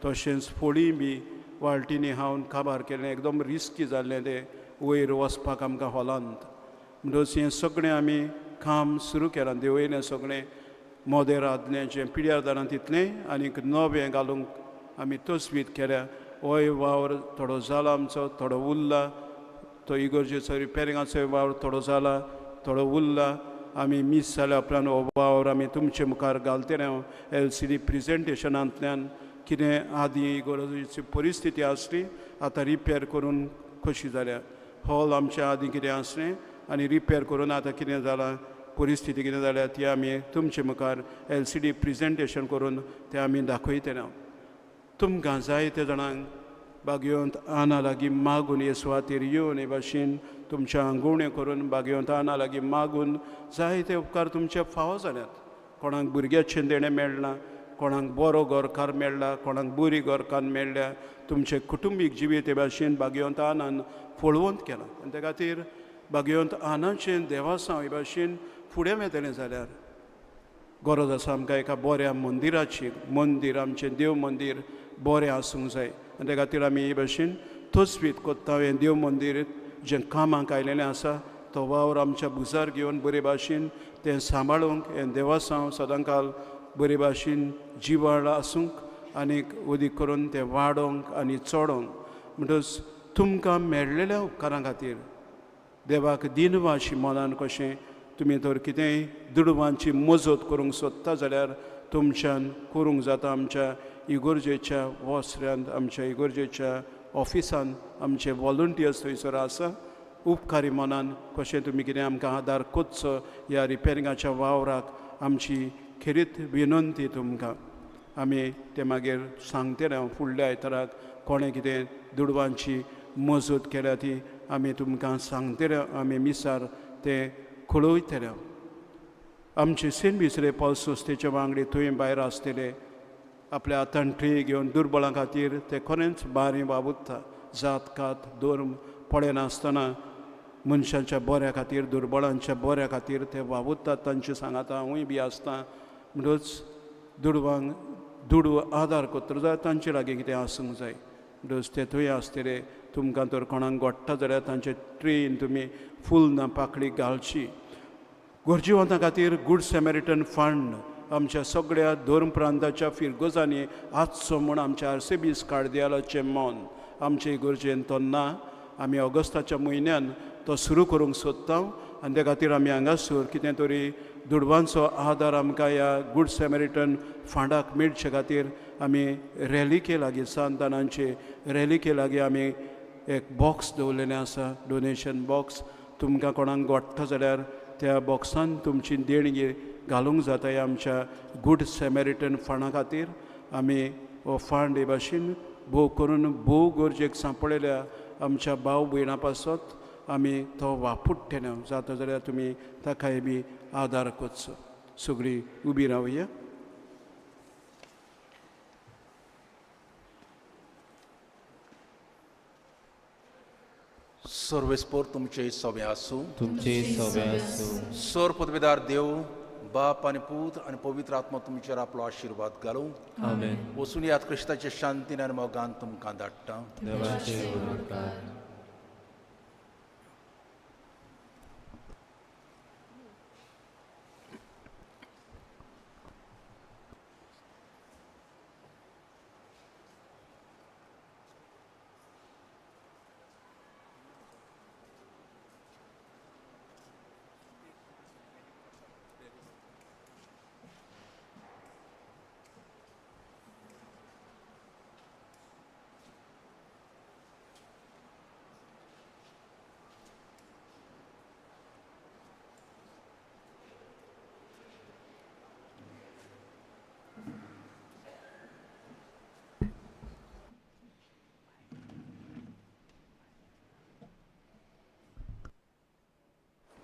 तशेंच फोळी बी वाळटींनी हावन काबार केलें. एकदम रिस्की जाल्लें तें वयर वचपाक आमकां हॉलांत. म्हणटकच हें सगळें आमी काम सुरू केलां. देंवयलें सगळें मोदेर आदलें जें पिड्यार जालां तितलें आनीक नवें घालूंक आमी तस्वीत केल्या. होय वावर थोडो जाला आमचो, थोडो उरला. तो इगर्जेचो रिपेरिंगाचो वावर थोडो जाला, थोडो उरला. आमी मीस जाल्या उपरांत हो वावर आमी तुमचे मुखार घालतले. हांव LCD प्रेजेंटेशनांतल्यान कितें आदीं इगर्जेची परिस्थिती आसली आतां रिपेर करून कशी जाल्या, हॉल आमचें आदीं कितें आसलें आनी रिपेर करून आतां कितें जालां, परिस्थिती कितें जाल्या ती आमी तुमचे मुखार LCD presentation करून तें आमी दाखयतले. तुमकां जायते जाणांक बागयोंत आना लागीं मागून हे सुवातेर येवन हे भाशेन तुमच्या आंगोवणें करून बागयोंत आना लागीं मागून जायते उपकार तुमचे फावो जाल्यात. कोणाक भुरग्याचें देणें मेळ्ळां, कोणाक बरो घरकार मेळ्ळा, कोणाक बरी घरकान्न मेळ्ळ्या. तुमचें कुटुंबीक जिवीत हे भाशेन बागयोंत आनान फळवंत केलां आनी त्या खातीर बागयोंत आनाचें देवासांव हे भाशेन फुडें वेतलें जाल्यार गरज आसा आमकां एका बऱ्या मंदिराची. मंदीर आमचें देव मंदीर बरें आसूंक जाय आनी त्या खातीर आमी हे भाशेन तस्वीत कोत्ता. हें देव मंदीर जें कामाक आयलेलें आसा तो वावर आमच्या भुजार घेवन बरे भाशेन तें सांबाळूंक हें देवासांव सदांकाल बरे भाशेन जिवाळ आसूंक आनीक अदीक करून तें वाडोवंक आनी चडोवंक. म्हणटच तुमकां मेळ्ळेल्या उपकारां खातीर देवाक दिनवाशी मनान कशें तुमी तर कितेंय दुडवांची मजत करूंक सोदता जाल्यार तुमच्यान करूंक जाता. आमच्या इगोर्जेच्या वस्त्र्यांत आमच्या इगोर्जेच्या ऑफिसान आमचे वॉलंटियर्स थंयसर आसा. उपकारी मनान कशें तुमी कितें आमकां आदार करचो ह्या रिपेरिंगाच्या वावराक आमची खेरीत विनंती तुमकां. आमी तें मागीर सांगतले हांव फुडल्या आयताराक कोणें कितें दुडवांची मजत केल्या ती आमी तुमकां सांगतले. आमी मिसार तें कळयतले. आमचे सेंट बिसरे पावस संस्थेचे वांगडी थंय भायर आसतले आपल्या हातान ट्रे घेवन दुर्बळां खातीर ते खरेंच बारी वावुरता. जात कात धर्म पळयनासतना मनशांच्या बऱ्या खातीर दुर्बळांच्या बऱ्या खातीर ते वावुरतात. तांचे सांगाता हांवूय बी आसता. म्हणटच दुडवांक दुडू आदार करतलो जाल्यार तांचे लागीं कितें आसूंक जाय. म्हणटच ते थंय आसतले. तुमकां तर कोणाक गोडटा जाल्यार तांचे ट्रेन तुमी फूल ना पाकळी घालची. गरजेवंतां खातीर गूड सेमेरिटन फंड आमच्या सगळ्या धर्म प्रांताच्या फिरगोजांनी आजचो म्हूण आमच्या आर्सेबीस कार्दियालाचें मन आमचे इगर्जेन तो ना. आमी ऑगस्टाच्या म्हयन्यान तो सुरू करूंक सोदता आनी त्या खातीर आमी हांगासर कितें तरी दुडवांचो आदार आमकां ह्या गूड सेमेरिटन फंडाक मेळचे खातीर आमी रॅलिके लागीं सांतानांचे रॅलिके लागीं आमी एक बॉक्स दवरलेलें आसा, डोनेशन बॉक्स. तुमकां कोणाक गोडटा जाल्यार त्या बॉक्सान तुमची देणगी घालूंक जाता. ह्या आमच्या गूड सेमेरिटन फंडा खातीर आमी हो फंड हे भाशेन भोव करून भोव गरजेक सांपळिल्ल्या आमच्या भाव भयणां पासत आमी तो वापुडटले. जाता जाल्यार तुमी ताकाय बी आदार करचो. सगळीं उबी रावया. सर्वेस्पोर तुमचे सवे आसूं. तुमचे सवे आसूं. सर पदवेदार देव बाप आनी पूत आनी पवित्र आत्मा तुमचेर आपलो आशिर्वाद घालूं. आमेन. वचून याद क्रिस्ताचे शांतीन आनी मोगान तुमकां धाडटा. देवाचे उपकार.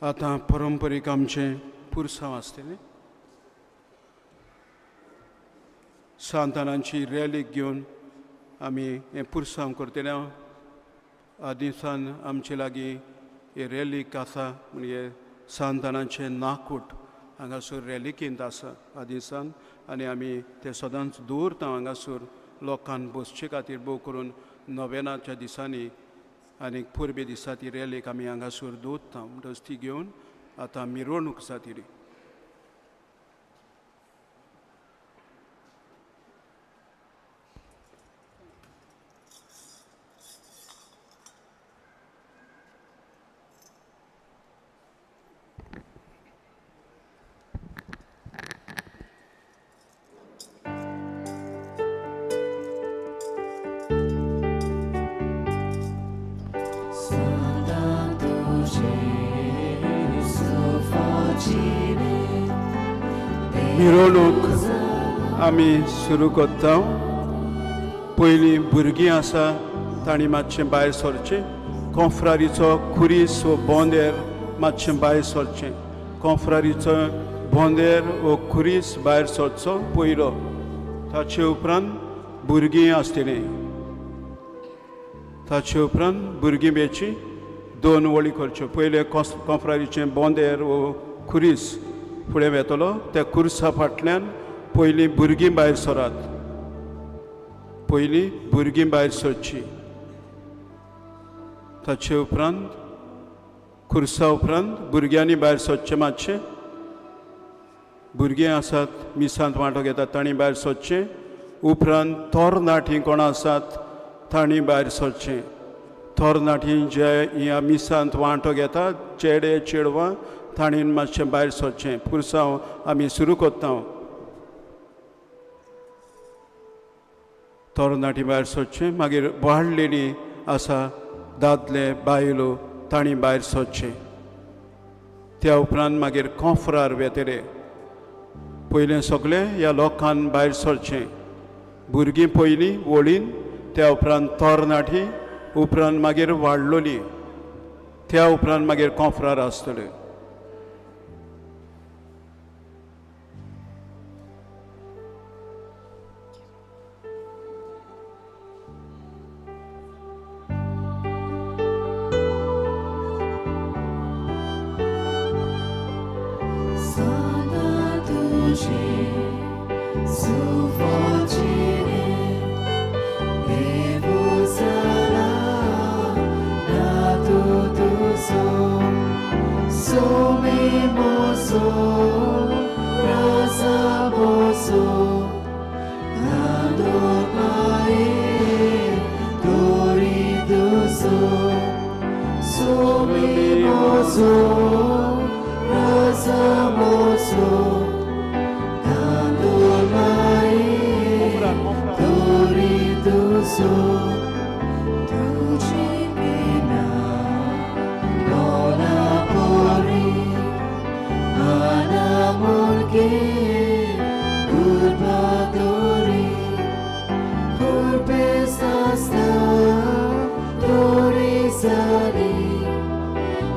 आतां परंपरीक आमचें पुरसांव आसतलें. सांतानांची रॅलीक घेवन आमी हें पुरसांव करतले. आदिसान आमचे लागीं हे रॅलीक आसा म्हणजे सांतानांचें नाकूट हांगासर रॅलिकेंत आसा आदिसान आनी आमी तें सदांच दवरता हांगासर लोकांक बसचे खातीर भोव करून नोवेनाच्या दिसांनी आनी परबे दिसा ती रॅलीक आमी हांगासर दवरता. म्हणटच ती घेवन आतां मिरवणूक जातली. मिरवणूक आमी सुरू करता. पयलीं भुरगीं आसा तांणी मातशें भायर सरचें. कोंफ्रारीचो खुरीस वो बोंदेर मातशें भायर सरचें. कोंफ्रारीचो बोंदेर वो खुरीस भायर सरचो पयलो. ताचे उपरांत भुरगीं आसतलीं. ताचे उपरांत भुरगीं बेची दोन वळी करच्यो. पयलें कोंफ्रारीचें बोंदेर वो खुरीस फुडें वेतलो. त्या खुर्सा फाटल्यान पयलीं भुरगीं भायर सरात. पयलीं भुरगीं भायर सरचीं. ताचे उपरांत खुर्सा उपरांत भुरग्यांनी भायर सरचें मातशें. भुरगीं आसात मिसांत वांटो घेतात तांणी भायर सरचें. उपरांत तरणाटीं कोण आसात तांणी भायर सरचें. तरणाटीं जे ह्या मिसांत वांटो घेतात चेडे चेडवां तांणी मातशें भायर सरचें. पुरसांव आमी सुरू करता. तरणाटी भायर सरचें. मागीर वाडलेली आसा दादले बायलो तांणी भायर सरचें. त्या उपरांत मागीर कोंफ्रार वेतले. पयलें सगळें ह्या लोकांक भायर सरचें. भुरगीं पयलीं वळीन, त्या उपरांत तरणाटी, उपरांत मागीर वाडलोली, त्या उपरांत मागीर कोंफ्रार आसतले. So me mozo, raza. mozo, raza mozo, tando mai, doriduso, tuci pina, lola pori, anamurke, curpadori, curpesasta, dorizari,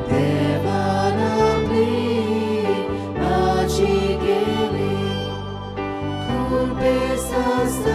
devanapli, magigeli, curpesasta,